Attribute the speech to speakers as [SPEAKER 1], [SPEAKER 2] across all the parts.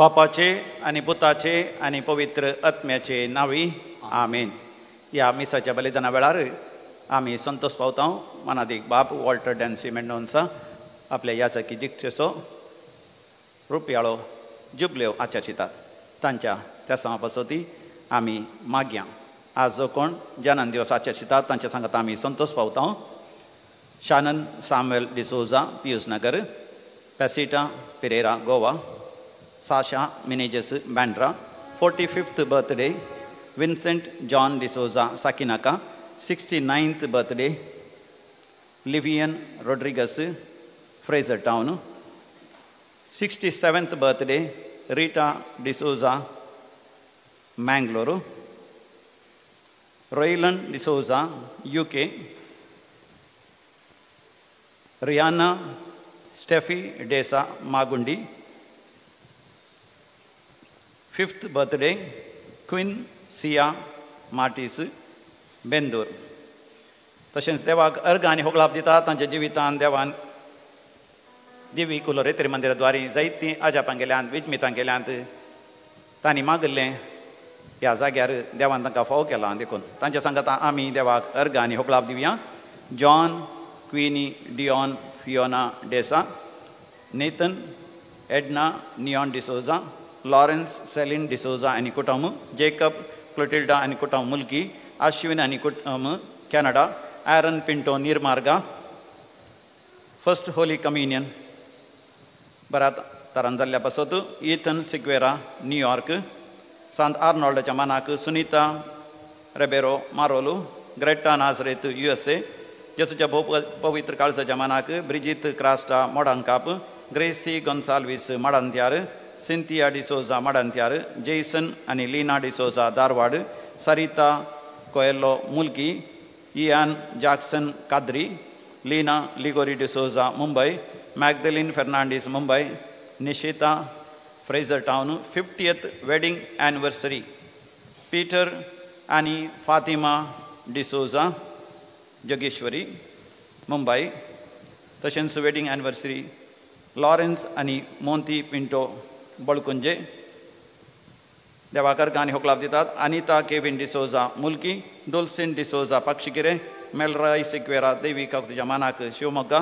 [SPEAKER 1] बापाचे आनी पुताचे आनी पवित्र आत्म्याचे नांवी आमेन. ह्या मिसाच्या बलिदाना वेळार आमी संतोष पावता. मनादीक बाप वॉल्टर डॅन्सी मेंडोन्सा आपल्या याचकी जिकचेचो रुपयाळो जुबल्यो आचरितात. तांच्या त्या पासती आमी मागया. आज जो कोण जनन दिवस आचरितात तांच्या सांगता आमी संतोष पावता. Shannon Samuel D'Souza Pius Nagar, Pacita Pereira Goa, Sasha Menezes Bandra, 45th birthday Vincent John D'Souza Sakinaka, 69th birthday Livian Rodrigues Frazer Town, 67th birthday Rita D'Souza Mangalore, Roylan D'Souza UK, Rihanna Steffi D'Sa Magundi, 5th birthday Queen Siya Martis Bendur. तशेंच देवाक अर्घ आनी होगळाप दिता. तांच्या जिवितान देवान देवी कुलोरेत्री मंदिराद्वारी जायतीं अजापां केल्यांत, विजमितां केल्यांत. तांणी मागिल्लें ह्या जाग्यार देवान तांकां फावो केलां. देखून तांच्या सांगता आमी देवाक अर्घ आनी होगळाप दिवया. John, Queenie, Dion, Fiona D'Sa, Nathan, Edna, Neon D'Souza, Lawrence, Celine D'Souza आनी कुटुंब, जेकब, क्लोटिल्डा आनी कुटुंब मुल्की, अश्विन आनी कुटुंब Canada, Aaron Pinto Neermarga, first holy communion बऱ्या तरान जाल्ल्या पासत इथन सिक्वेरा न्यूयॉर्क, सांत आर्नॉल्डाच्या मानाक सुनीता रेबेरो मारोलू, ग्रेटा नाजरेत USA, जेसूच्या भोव पवित्र काळजाच्या मानाक Brigitte Crasta Modankap, Gracy Gonsalves Madantyar, Cynthia D'Souza Madantyar, Jason आनी Leena D'Souza Dharwad, Sarita Coelho Mulki, Ian Jackson Kadri, Leena Ligori D'Souza Mumbai, Magdalene Fernandes Mumbai, Nishita Frazer Town, 50th wedding anniversary Peter आनी फातिमा डिसोजा जोगेश्वरी मुंबय, तशेंच wedding anniversary Lawrence आनी मोंती पिंटो बळकुंजे. देवाकर आनी होकलाप दितात. Anita Kevin D'Souza मुल्की, दुलसिन डिसोजा पक्षिगिरे, मेलराय सिक्वेरा देवी काकतिच्या मानाक शिवमोग्गा,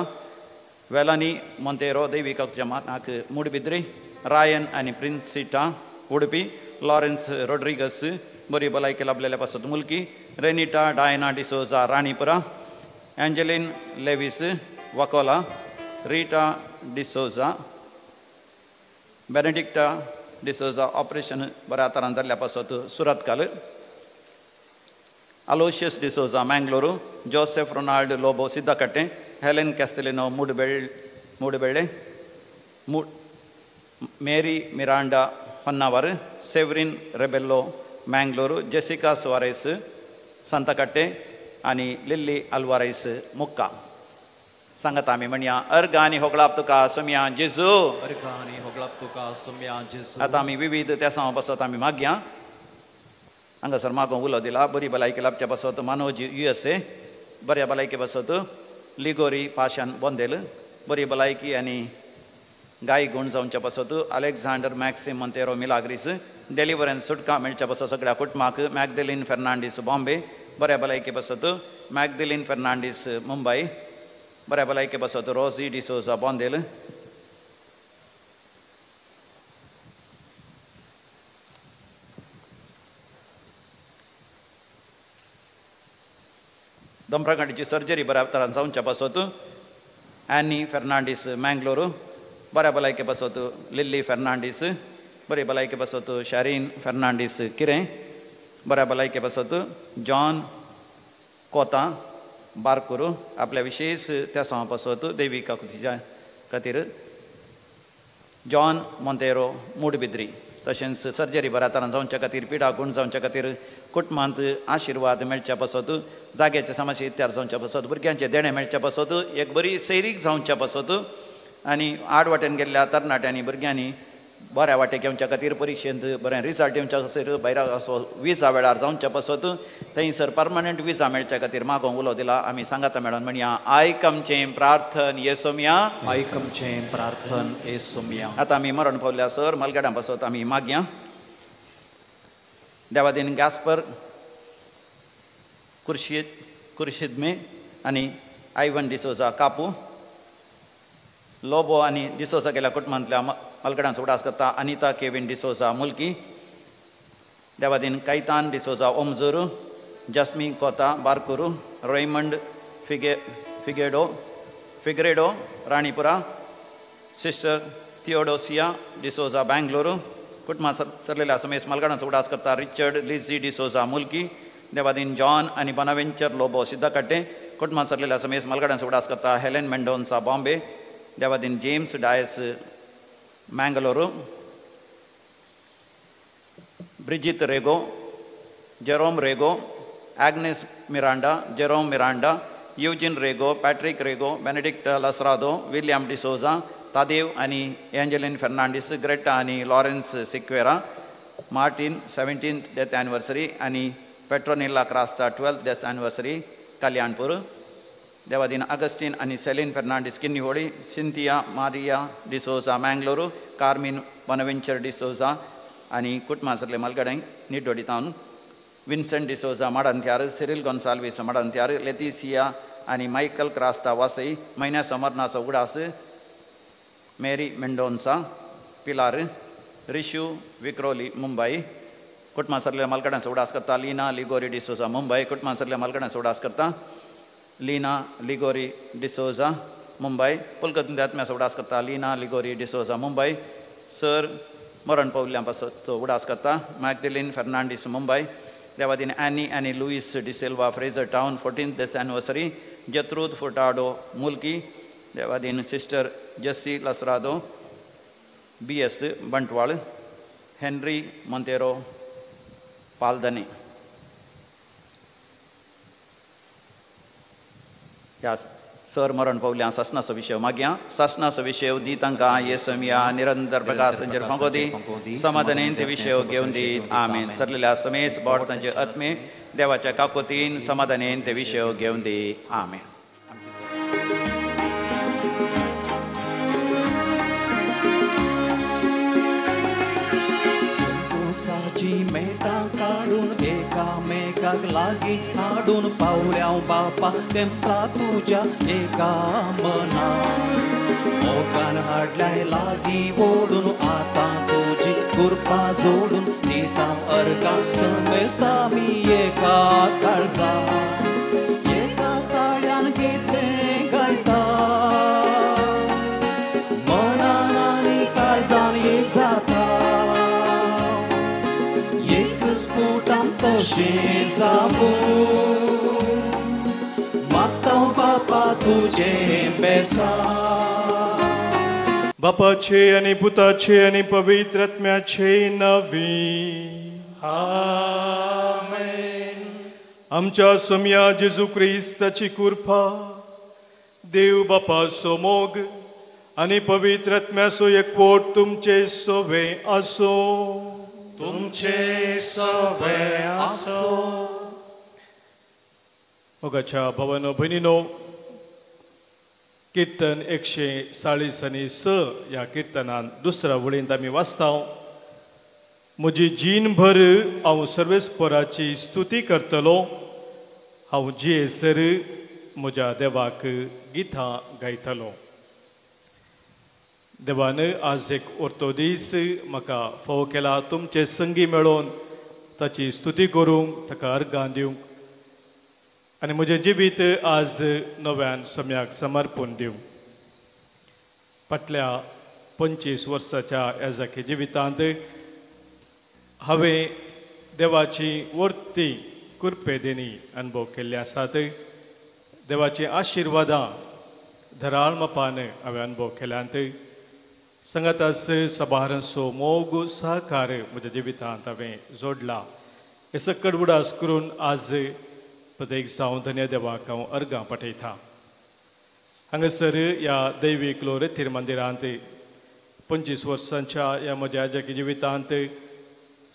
[SPEAKER 1] वेलानी मोंतेरो देवी काकतिच्या मानाक मुडबिद्री, Ryan आनी प्रिन्सिटा उडपी, Lawrence Rodrigues बरी भलायकी लाभलेल्या पासत Mulki, Renita Diana D'Souza Ranipura, Angeline Lewis Vakola, Rita D'Souza, Benedicta D'Souza operation बऱ्या तरान जाल्ल्या पासत Surathkal, Aloysius D'Souza Mangalore, Joseph Ronald Lobo Siddakatte, Helen Castelino Moodubelle, Mary Miranda Honnavar, Severin Rebello Mangalore, Jessica Soares Santhakatte आनी Lillie Alvarez मुक्का. सांगता आमी म्हणया अर्घ आनी होगळाप तुका सोम्या जेजू.
[SPEAKER 2] अर्घ आनी होगळाप तुका सोम्या जेजू.
[SPEAKER 1] आतां आमी विविध त्या पासत आमी मागया. हांगासर मागोवंक उलो दिला. बरी भलायकी लाभच्या पासत मनोज USA, बऱ्या भलायके पासत लिगोरी पाशान बोंदेल, बरी भलायकी आनी गाय गूण जावच्या पासत अलेक्झांडर मॅक्सिम मोंतेरो मिलाग्रीस, डेलिवरन्स सुटका मेळच्या पासत सगळ्या कुटुंबाक मॅगदेलीन फेर्नांडीस बॉम्बे, बऱ्या भलायके पासत मॅगदेलीन फेर्नांडीस मुंबय, बऱ्या भलायके पासत रोजी डिसोजा बोंदेल, दोंपरागांठीची सर्जरी बऱ्या तरान जावच्या पासत ॲनी फेर्नांडीस मँगलोरू, बऱ्या भलायके पासत लिल्ली फेर्नांडीस, बरी भलायके पासत शॅरीन फेर्नांडीस किरें, बऱ्या भलायके पासत जॉन कोता बारकुरू, आपल्या विशेष त्या समा पासत देवी काकुतीच्या खातीर जॉन मोंतेरो मुडबिद्री, तशेंच सर्जरी बऱ्या तरान जावच्या खातीर पिडा गूण जावच्या खातीर कुटुंबांत आशिर्वाद मेळच्या पासत, जाग्याचे समाज इत्यार जावच्या पासत, भुरग्यांचे देणें मेळच्या पासत, एक बरी सैरीक जावच्या पासत आनी आड वाटेन गेल्ल्या तरणाट्यांनी भुरग्यांनी बऱ्या वाटेक येवच्या खातीर परिक्षेंत बरें रिजल्ट येवच्या खातीर भायरा असो विजा वेळार जावच्या पासत थंयसर परमनंट विजा मेळच्या खातीर मागोंक उलो दिला. आमी सांगाता मेळोन म्हणया, आयक आमचें प्रार्थन येसोमया,
[SPEAKER 2] आयक आमचें प्रार्थन येसोमया.
[SPEAKER 1] आतां आमी मरण पावल्या सर मलगडां पासत आमी मागया. देवादीन गास्पर कुर्शीदमे आनी आयवन डिसोजा कापू लोबो आनी डिसोजा गेल्या कुटुंबांतल्या मलगडांचो उडास करता. अनिता केविन डिसोजा मुल्की, Devadin Caitan D'Souza Omjur, Jasmi Kota Barkur, Raymond Figueiredo Ranipura, sister Theodosia D'Souza Bangalore कुटुंबा सरलेल्या समेस मलगडांचो उडास करता. रिचर्ड लिझी डिसोजा मुल्की, देवादीन जॉन आनी बनावेंचर लोबो सिद्धकाटे कुटुंबा सरलेल्या समेस मलगडांचो उडास करता. Helen Mendonsa Bombay, Devadin James Dias Mangalore, Brigitte Rego, Jerome Rego, Agnes Miranda, Jerome Miranda, Eugene Rego, Patrick Rego, Benedict Lasrado, William D'Souza, Tadev आनी Angeline Fernandes, Greta आनी Lawrence Sequeira, Martin 17th death anniversary आनी Petronilla Crasta 12th death anniversary Kalyanpur, Devadin Augustine आनी Celine Fernandes Kinniholi, Cynthia Maria D'Souza Mangalore, Carmen Bonaventure D'Souza आनी कुटुंबासरले मलगडें निड्डोडी तावन, विन्संट डिसोजा माडंत्यार, सिरील गोन्साल्वीस माडंत्यार, लेतिसिया आनी Michael Crasta वासई, मैन्या समरनाचो उगडास, Mary Mendonsa पिलार, रिशू विक्रोली मुंबई कुटुंबासरले मलगड्यांचो उगडास करता. Leena Liguori D'Souza Mumbai कुटुंबासरले मलगड्यांचो उगडास करता. लीना लिगोरी डिसोजा मुंबय पुलकत आत्म्याचो उगडास करता. लीना लिगोरी डिसोजा मुंबय सर मरण पावल्या पासत उगडास करता. मॅगदिलीन फेर्नांडीस मुंबय, देवादीन ॲनी आनी Luis D'Silva Frazer Town 14th death anniversary, Gertrude Furtado Mulki, Devadin sister Jessie Lasrado B S Bantwal, Henry Monteiro Paldane. ह्या सर मरण पावल्या सासनाचो विशय मागया. सासनाचो विशय दी तांकां येसमया निरंतर प्रकाश तांचेर फांको दी, समाधानेन ते विशय घेवन दीत. आमेन. सरलेल्या समेस बोट तांचे आत्मे देवाच्या काकोतीन समाधानेन ते विशय घेवन दी. आमेन.
[SPEAKER 2] मेटां काडून एकामेकाक लागीं हाडून पावल्या बापा तेंपा तुज्या एका मना मोगान हाडल्याय लागीं ओडून आतां तुजी कृपा जोडून दिता अर्गां समेस्ता आमी एका काळजा एका ताळ्यान गीतें गायता मनान आनी काळजान एक जाता स्फुटां तशें जावूं मागता बापा तुजें बेसा.
[SPEAKER 3] बापाचे आनी पुताचे आनी पवित्र आत्म्याचे नांवी
[SPEAKER 4] आमेन.
[SPEAKER 3] आमच्या सोम्या जेजू क्रिस्ताची कृपा, देव बापाचो मोग आनी पवित्र आत्म्याचो एकवट तुमचे सोवे आसूं.
[SPEAKER 4] तुमचे सवे आसो.
[SPEAKER 3] मोगाच्या भावानो भयणीनो, किर्तन 140 आनी 6 ह्या किर्तनान दुसऱ्या वळींत आमी वाचता, म्हजी जीणभर हांव सर्वेस्पराची स्तुती करतलो, हांव जियेसर म्हज्या देवाक गितां गायतलो. देवान आज एक orto दीस म्हाका फावो केला तुमचे संगी मेळोवन ताची स्तुती करूंक, ताका अर्गां दिवंक आनी म्हजें जिवीत आज नव्यान सम्याक समर्पण दिवंक. फाटल्या 25 वर्साच्या याजाकी जिवितांत हांवें देवाची वर्ती कृपेदेनी अनुभव केल्ले आसात. देवाची आशिर्वादां धराळ मापान हांवें अनुभव केल्यांत. संगातास सभारांचो मोग सहकार म्हज्या जिवितांत हांवें जोडला. हे सकट उडास करून आज प्रत्येक जावं धन्य देवाक हांव अर्गां पाठयता. हांगासर ह्या दैवीक लोरेथीर मंदिरांत 25 वर्सांच्या ह्या म्हज्या याजकी जिवितांत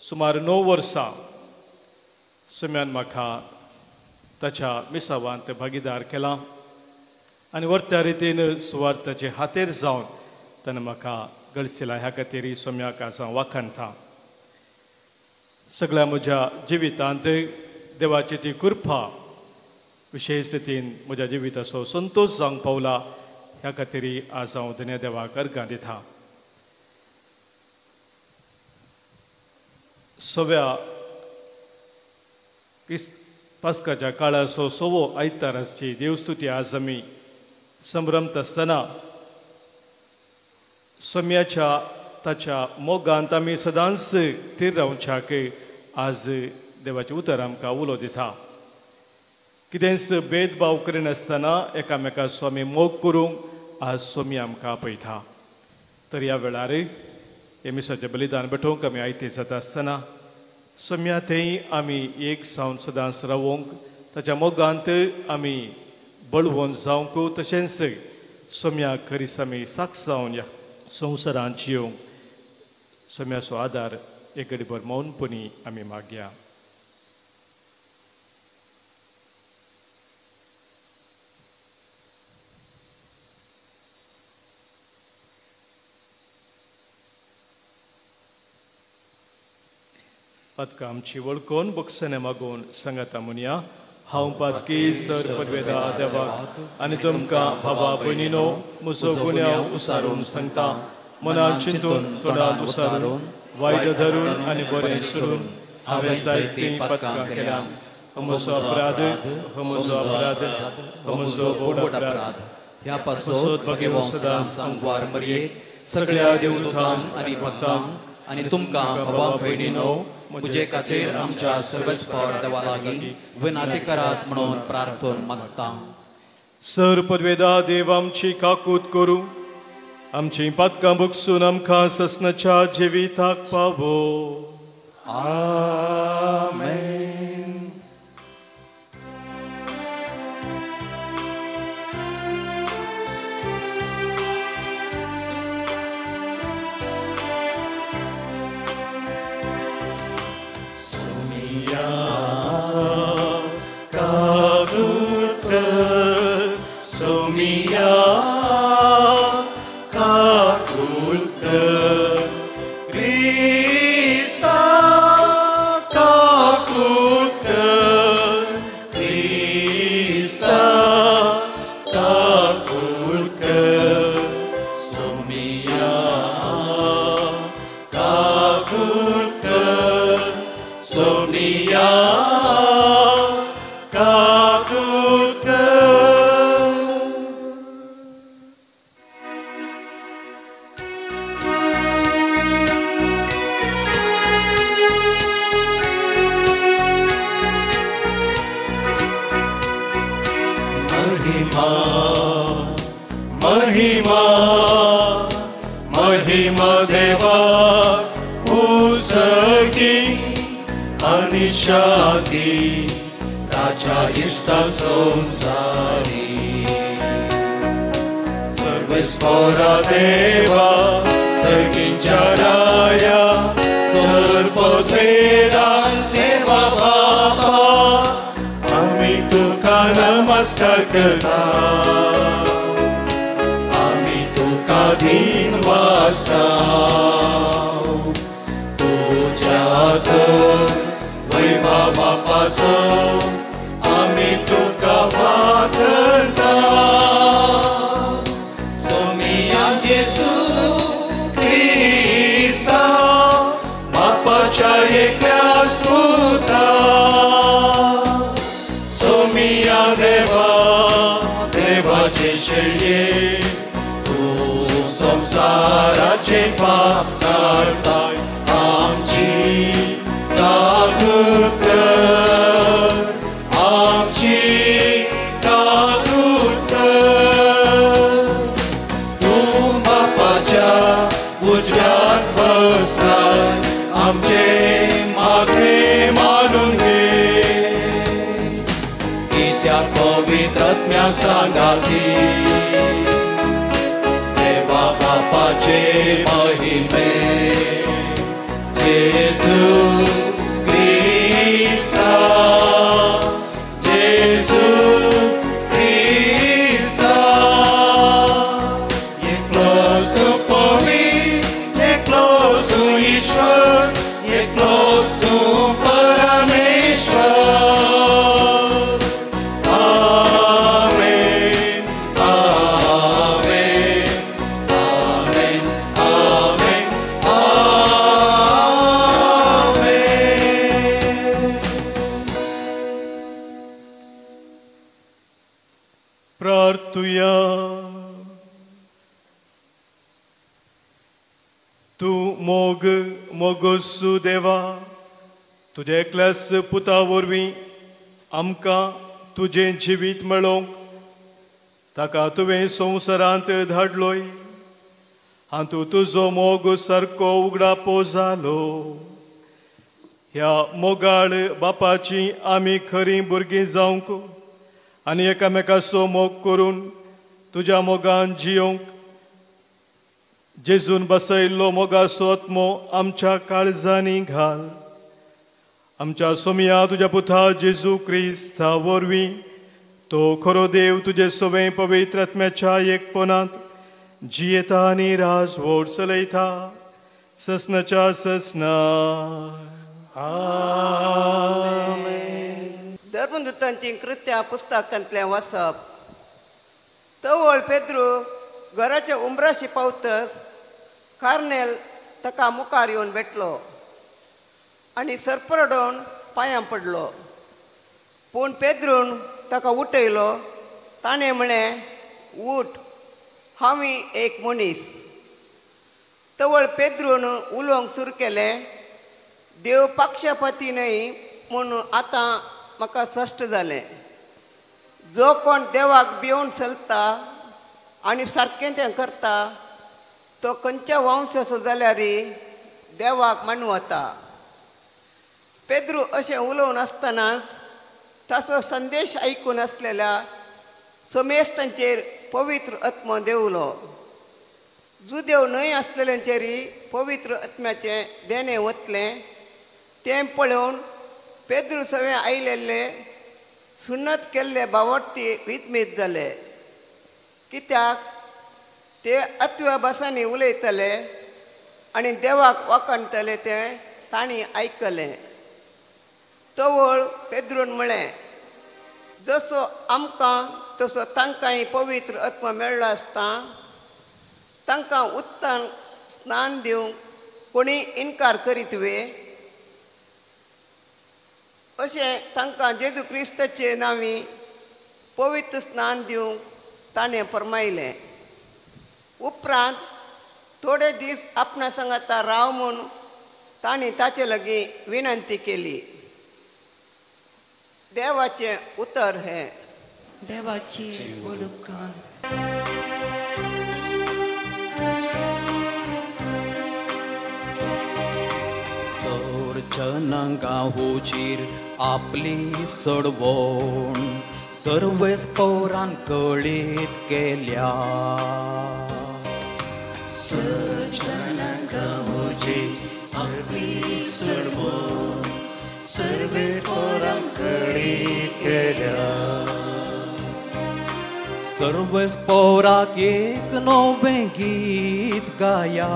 [SPEAKER 3] सुमार 9 वर्सां सोम्यान म्हाका ताच्या मिसावांत भागीदार केला आनी वर्त्या रितीन सुवार्थाचे हातेर जावन ताणें म्हाका गळसिला. ह्या खातीर सोम्याक आज हांव वाखाणता. सगळ्या म्हज्या जिवितांत देवाची ती कृपा विशेश रितीन म्हज्या जिविताचो संतोश जावंक पावला. ह्या खातीर आज हांव धन्य देवाक अर्गां दिता. सव्या पास्काच्या काळाचो सवो आयताराची देवस्तुती आज आमी संभ्रमत आसतना सोम्याच्या ताच्या मोगांत आमी सदांच थीर रावच्याक आज देवाचें उतर आमकां उलो दिता. कितेंच भेदभाव करिनासतना एकामेकाचो आमी मोग करूंक आज सोमी आमकां आपयता. तर ह्या वेळार हे मिसाचें बलिदान भेटोवंक आमी आयते जाता आसतना सोम्या थंय आमी एक जावन सदांच रावोंक ताच्या मोगांत आमी बळवंत जावंक तशेंच सोम्या खरीस आमी साक्ष जावन ह्या संवसारांत जियोंक सोम्याचो आदार एक घडीभर मौनपणी आमी मागया. पातकां आमची वळखून बक्षणे मागून सांगाता म्हणया. हांव पातकी सर पदवेदा देवाक आनी तुमकां भावा भयणीनो म्हजो गुन्यांव उसारून सांगता. मनान चिंतून तोंडान उसारून वायट धरून आनी बरें सोडून हांवें जायतीं पातकां केल्यांत. म्हजो अपराध, म्हजो अपराध, म्हजो व्हड अपराध.
[SPEAKER 2] ह्या पासत भगेवंत सदां सांगवार मरयेक सगळ्या देवदूतांक आनी भक्तांक आनी तुमकां भावा भयणीनो म्हजे खातीर आमच्या सर्वेस्पर देवा लागीं विनंती करात म्हणून प्रार्थना मागता.
[SPEAKER 3] सर पदवेदा देव आमची काकूत करूं, आमची पातकां भोगसून आमकां ससनाच्या जिविताक पावो.
[SPEAKER 2] आमेन.
[SPEAKER 4] सांगाती देवा बापाच्या
[SPEAKER 2] तुमचे महिमे जेजू क्रिस्ता जेजू क्रिस्ता एकलोच तूं पवित्र एकलोच तूं ईश्वर एकलोच तूं परमेश्वर आमेन आमेन आमेन आमेन आमेन.
[SPEAKER 3] प्रार्थुया. तूं मोग मोगोसू देवा तुज्या एकल्याच पुता वरवीं आमकां तुजें जिवीत मेळोवंक ताका तुवें संवसारांत धाडलोय. हातूंत तुजो मोग सारको उगडापो जालो. ह्या मोगाळ बापाची आमी खरीं भुरगीं जावंक आनी एकामेकाचो मोग करून तुज्या मोगान जियोवंक जेजून बसयल्लो मोगाचो आत्मो आमच्या काळजांनी घाल. आमच्या सोमया तुज्या पुता जेजू क्रिस्ता वरवीं तो खरो देव तुजे सवें पवित्र आत्म्याच्या एकपणांत जियेता आनी राजवट चलयता ससनाच्या ससना.
[SPEAKER 5] धर्मदूतांची कृत्या पुस्तकांतलें वाचप. तवळ पेद्रू घराच्या उमराशी पावतच कार्नेल ताका मुखार येवन भेटलो आनी सरपरडोवन पांयां पडलो. पूण पेद्रून ताका उठयलो. ताणें म्हळें, उठ, हांवूय एक मनीस. तवळ पेद्रून उलोवंक सुरू केलें, देव पक्षपाती न्हय म्हूण आतां म्हाका स्पश्ट जालें. जो कोण देवाक भिवन चलता आनी सारकें तें करता तो खंयच्या वंशाचो जाल्यार देवाक मानवता. पेद्रू अशें उलोवन आसतनाच ताचो संदेश आयकून आसलेल्या समेस्तांचेर पवित्र आत्मो देवलो. जुदेव न्हय आसलेल्यांचेरय पवित्र आत्म्याचें देणें वतलें तें पळोवन पेद्रू सवें आयलेले सुन्नत केल्ले बावडती वितमीत जाले. कित्याक ते अत्व्या भासांनी उलयतले आनी देवाक वाखाणटले तें तांणी आयकलें. तवळ पेद्रून म्हळें, जसो आमकां तसो तांकांय पवित्र आत्मा मेळ्ळो आसता तांकां उत्तान स्नान दिवंक कोणी इनकार करीत वे? अशें तांकां जेजू क्रिस्ताचे नांवी पवित्र स्नान दिवंक ताणें फर्मायलें. उपरांत थोडे दीस आपणा सांगाता राव म्हूण तांणी ताचे लागीं विनंती केली. देवाचें उतर हें.
[SPEAKER 6] देवाची उपकार.
[SPEAKER 2] सर्जनगाहुचीर आपली सडवण सर्वेस पौरान कळीत केल्या.
[SPEAKER 4] सर्जनगाहुचीर आपली सडवण सर्वेस पौरान कळीत केल्या.
[SPEAKER 2] सर्वेस पौराक एक नवें गीत गाया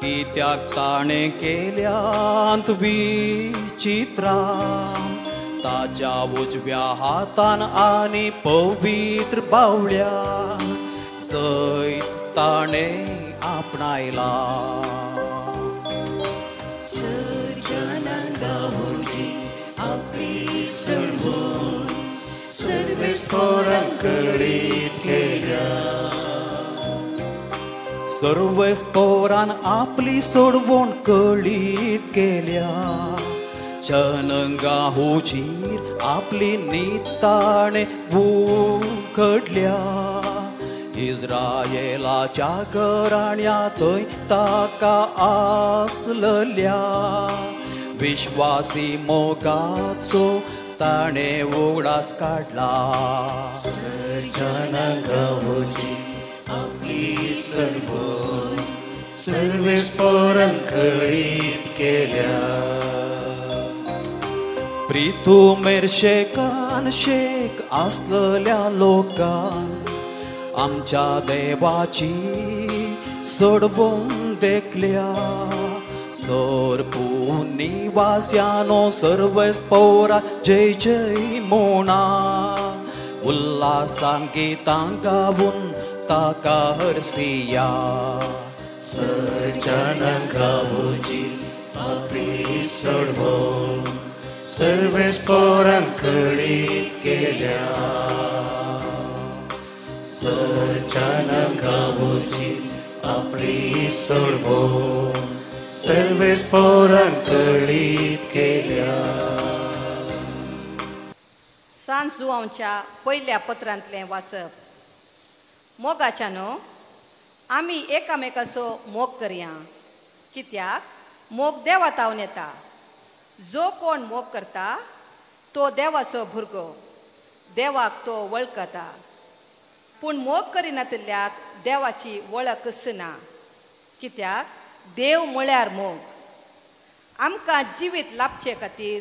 [SPEAKER 2] कित्याक ताणें केल्यांत विचित्रां ताच्या उजव्या हातान आनी पवित्र बावळ्या जैत ताणें आपणायला.
[SPEAKER 4] सर्जनगाहुची आपली सडवण सर्वेस पौरां कळीत केल्या.
[SPEAKER 2] सर्वेस पौरान आपली सोडवण कळीत केल्या. जनगाहुचीर आपली निताणे उघडल्या. इस्रायेलाच्या घराण्या थंय ताका आसलल्या विश्वासी मोगाचो ताणें उगडास काडला.
[SPEAKER 4] सर्जनगाहुची आपली आपली सडवून सर्वेस्पोरांक कळीत केल्या.
[SPEAKER 2] प्रितुमेर शेकान शेक आसलेल्या लोकान आमच्या देवाची सोडवून देखल्या. सोरपू निवास्यानो सर्वेस्पोरा जय जय म्हणा, उल्हासान गितां गावून ताका हरसिया.
[SPEAKER 4] सज्जनां गावची आपली सोडवून सर्वेस्पोरांक कळीत केल्या. सज्जनां गावची आपली सोडवून सर्वेस्पोरांक कळीत केल्या.
[SPEAKER 7] सांत जुवांच्या पयल्या पत्रांतलें वाचप. मोगाच्यानो, आमी एकामेकाचो मोग करया, कित्याक मोग देवा तावन येता. जो कोण मोग करता तो देवाचो भुरगो, देवाक तो वळखता. पूण मोग करिनातिल्ल्याक देवाची वळखच ना, कित्याक देव म्हळ्यार मोग. आमकां जिवीत लाभचे खातीर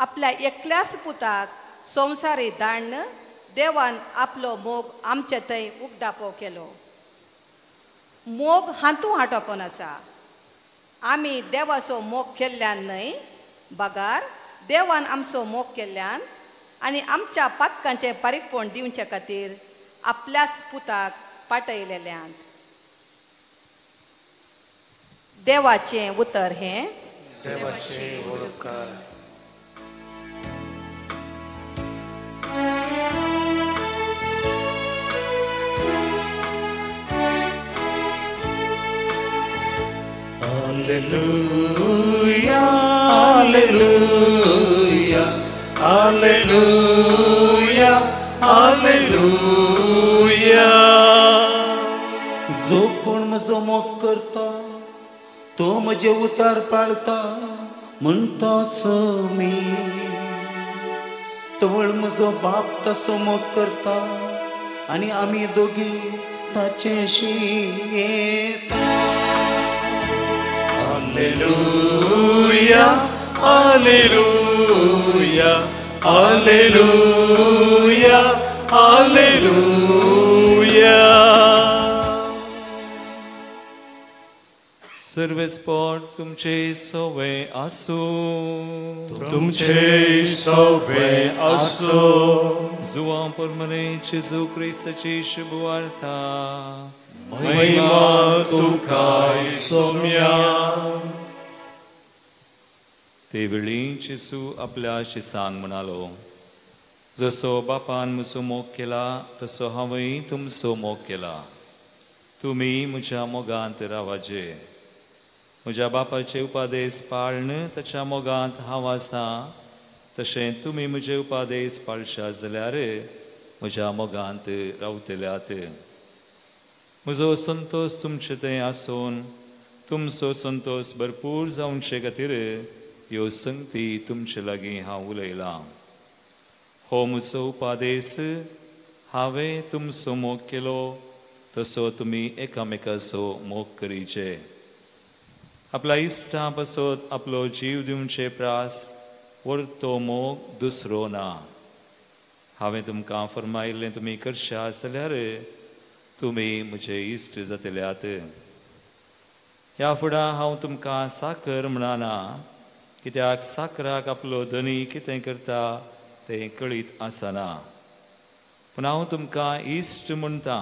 [SPEAKER 7] आपल्या एकल्याच पुताक संवसारी दाण्ण देवान आपलो मोग आमचे थंय उगडापो केलो. मोग हातूं हाटोपण आसा. आमी देवाचो मोग केल्ल्यान न्हय, बगार देवान आमचो मोग केल्ल्यान आनी आमच्या पातकांचें पारीकपण दिवचे खातीर आपल्याच पुताक पाटयलेल्यान. देवाचें उतर हें.
[SPEAKER 4] देवाचें उपकार. Alleluia, Alleluia, Alleluia, Alleluia. जो कोण म्हजो मोग करता तो म्हजे उतार पाळता म्हणटा समी. तवळ म्हजो बाप तसो मोग करता आनी आमी दोगी ताचेशी येता.
[SPEAKER 3] Alleluia, Alleluia, Alleluia, Alleluia.
[SPEAKER 8] सर्वेस्पोर तुमचे सोवे आसूं.
[SPEAKER 3] तुमचे सोवे आसूं.
[SPEAKER 8] जुवां परमने जेजू क्रिस्ताची शुभवार्ता.
[SPEAKER 3] महिमा तुका सोम्या.
[SPEAKER 8] ते वेळी जेजू आपल्या शिसांक म्हणालो, जसो बापान म्हजो मोग केला तसो हांवूय तुमचो मोग केला. तुमी म्हज्या मोगांत रावाचे. म्हज्या बापाचे उपादेश पाळन ताच्या मोगांत हांव आसा, तशें तुमी म्हजे उपादेश पाळशा जाल्यार म्हज्या मोगांत रावतल्यात. म्हजो संतोश तुमचे थंय आसून तुमचो संतोश भरपूर जावचे खातीर ह्यो संगती तुमचे लागीं हांव उलयलां. हो म्हजो उपादेश, हांवें तुमचो मोग केलो तसो तुमी एकामेकाचो मोग करीचे. आपल्या इश्टां पासत आपलो जीव दिवचे प्रास वरतो मोग दुसरो ना. हांवें तुमकां फर्मायिल्लें तुमी करशा जाल्यार तुमी म्हजे इश्ट जातल्यात. ह्या फुडां हांव तुमकां साकर म्हणना, कित्याक साकराक आपलो धनी कितें करता तें कळीत आसना. पूण हांव तुमकां इश्ट म्हणटा,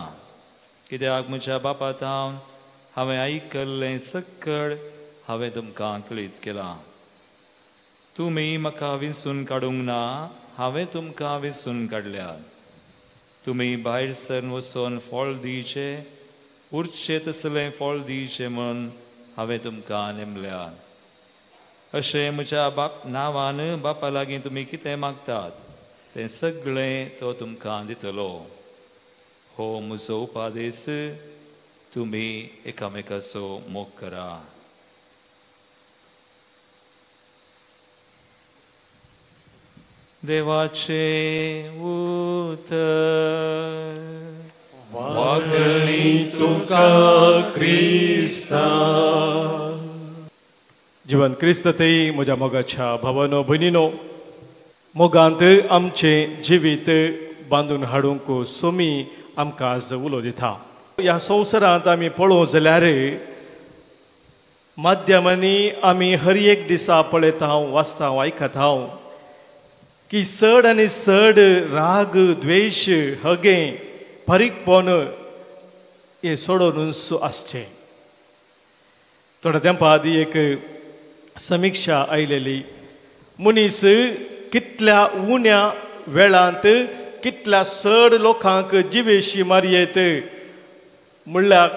[SPEAKER 8] कित्याक म्हज्या बापा थावन हांवें आयकल्लें सक्कड हांवें तुमकां कळीत केलां. तुमी म्हाका विंचून काडूंक ना, हांवें तुमकां विंचून काडल्यात. तुमी भायर सरन वचून फळ दिवचें, उरचें तसलें फळ दिवचें म्हूण हांवें तुमकां नेमल्यात. अशें म्हज्या बाप नांवान बापा लागीं तुमी कितें मागतात तें सगळें तो तुमकां दितलो. हो म्हजो उपादेश, तुमी एकामेकाचो मोग करा. देवाचें उतर.
[SPEAKER 3] वागणी तुका क्रिस्ता. जिवन क्रिस्त थंय म्हज्या मोगाच्या भावानो भयणीनो, मोगांत आमचें जिवीत बांदून हाडूंक सोमी आमकां आज उलो दिता. ह्या संवसारांत आमी पळोवंक जाल्यार माध्यमांनी आमी हर एक दिसा पळयता, वाचता, आयकता की चड आनी चड राग, द्वेश, हगें, फारीकपण हें सोडोवन आसचें. थोड्या तेंपा आदी एक समिक्षा आयलेली, मनीस कितल्या उण्या वेळांत कितल्या चड लोकांक जिवेशी मारयेत म्हणल्यार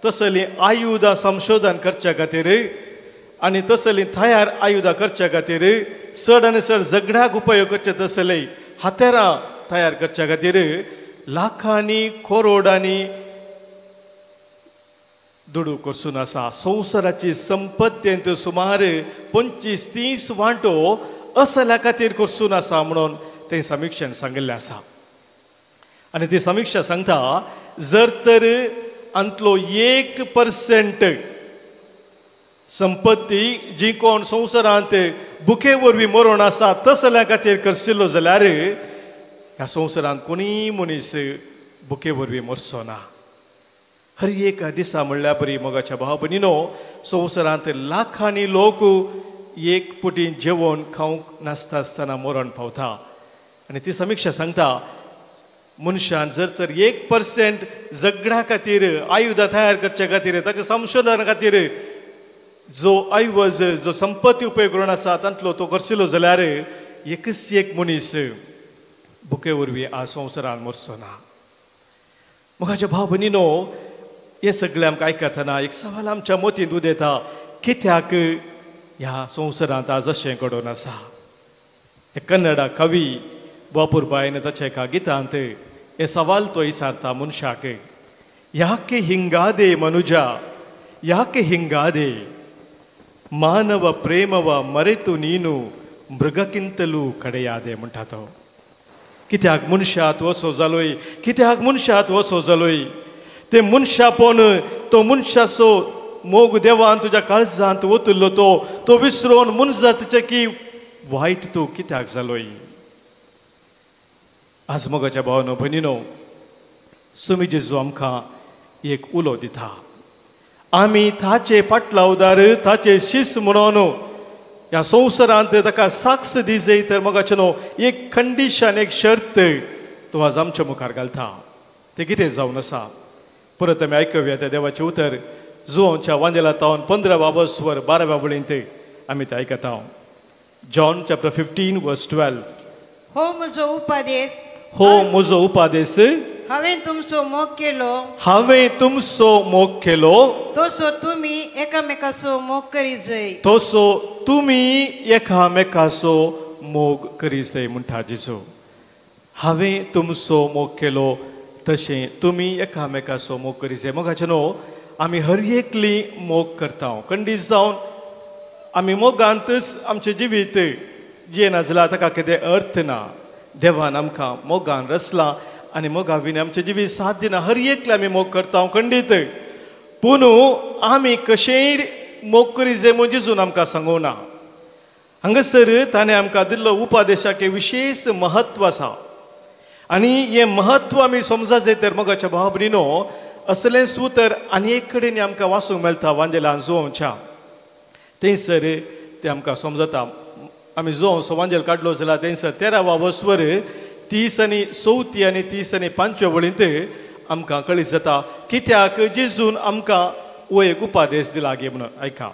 [SPEAKER 3] तसलीं आयुधां संशोधन करच्या खातीर आनी तसलीं तयार आयुधां करच्या खातीर चड आनी चड झगड्याक उपयोग करचे तसले हातेरां तयार करच्या खातीर लाखांनी करोडांनी दुडू करसून आसा. संवसाराची संपत्तींत सुमार 25-30 वांटो असल्या खातीर करसून आसा म्हणून तें समिक्षेन सांगिल्लें आसा. आनी ती समिक्षा सांगता जर तर अंतलो 1% संपत्ती जी कोण संवसारांत भुके वरवीं मरण आसा तसल्या खातीर करशिल्लो जाल्यार ह्या संवसारांत कोणीय मनीस भुके वरवीं मरचो ना. हर एका दिसा म्हणल्यार बरी मोगाच्या भाव भयणीनो, संवसारांत लाखांनी लोक एक पुटी जेवण खावंक नासता आसतना मरण पावता. आनी ती समिक्षा सांगता मनशान जर तर 1% झगड्या खातीर आयुधां तयार करचे खातीर ताच्या संशोधना खातीर जो ऐवज जो संपत्ती उपयोग करून आसा तांतलो तो करशिल्लो जाल्यार एकच एक मनीस भुके वरवीं आज संवसारान मरचो ना. मोगाच्या भाव भयणीनो, हें सगळें आमकां आयकतना एक सवाल आमच्या मतींत उदेता, कित्याक ह्या संवसारांत आज अशें घडोवन आसा? हे कन्नडा कवी बापूरबायन ताच्या एका गितांत हे सवाल तो विचारता मनशाक, याके हिंगादे मनुजा, याके हिंगादे, मानव प्रेमव मरेतु नीनु मृगकिंतलू कडेयादे म्हणटा तो. कित्याक मनशात वसो जालोय, कित्याक मनशात वसो जालोय? ते मनशापण तो मनशाचो मोग देवान तुज्या काळजांत ओतुल्लो तो तो विसरून मनजातीचे की वायट तूं कित्याक जालोय? आज मोगाच्या भावानो भयणीनो, सुमी जेजू आमकां एक उलो दिता, आमी ताचे पाटलावदार ताचे शिस्त म्हणून ह्या संवसारांत ताका साक्ष दी जाय. तर मोगाचे न्हू एक कंडिशन, एक शर्त तो आज आमच्या मुखार घालता, तें कितें जावन आसा? परत आमी आयकुया त्या देवाचें उतर जुवांच्या वांदेला तावन 15 वर्सवर 12 वळींत आमी तें आयकता. जॉन चॅप्टर 15 वर्स 12.
[SPEAKER 9] हो म्हजो उपदेश,
[SPEAKER 3] हो म्हजो उपदेश,
[SPEAKER 9] हांवें तुमचो मोग केलो,
[SPEAKER 3] हांवें तुमचो मोग केलो,
[SPEAKER 9] तसो तुमी एकामेकाचो मोग करी जाय,
[SPEAKER 3] तसो तुमी एकामेकाचो मोग करी जाय म्हणटा जेजू. हांवें तुमचो मोग केलो तशें तुमी एकामेकाचो मोग करी जाय. मोगाचे न्हू आमी हर एकली मोग करता, खंडीत जावन आमी मोगांतच आमचें जिवीत जियेना जाल्यार ताका कितें अर्थ ना. देवान आमकां मोगान रचलां आनी मोगा विणें आमचें जिवीत साथ दिना. हर एकले आमी मोग करता खंडीत, पूण आमी कशेंय मोग करी जाय म्हूण जेजून आमकां सांगूं ना. हांगासर ताणें आमकां दिल्लो उपदेशाक विशेश महत्व आसा आनी हें महत्व आमी समजा जाय. तर मोगाच्या भाव भयणीनो, असलेंच उतर आनी एक कडेन आमकां वाचूंक मेळटा वांजेलान जुवांच्या, थंयसर तें आमकां समजता. आमी जुवांचो वांजेल काडलो जाल्यार थंयसर 13 वर्सवर 30 आनी 4 आनी 30 आनी 5 वळींत आमकां कळीत जाता कित्याक जेजून आमकां हो एक उपदेश दिला गे म्हणून. आयका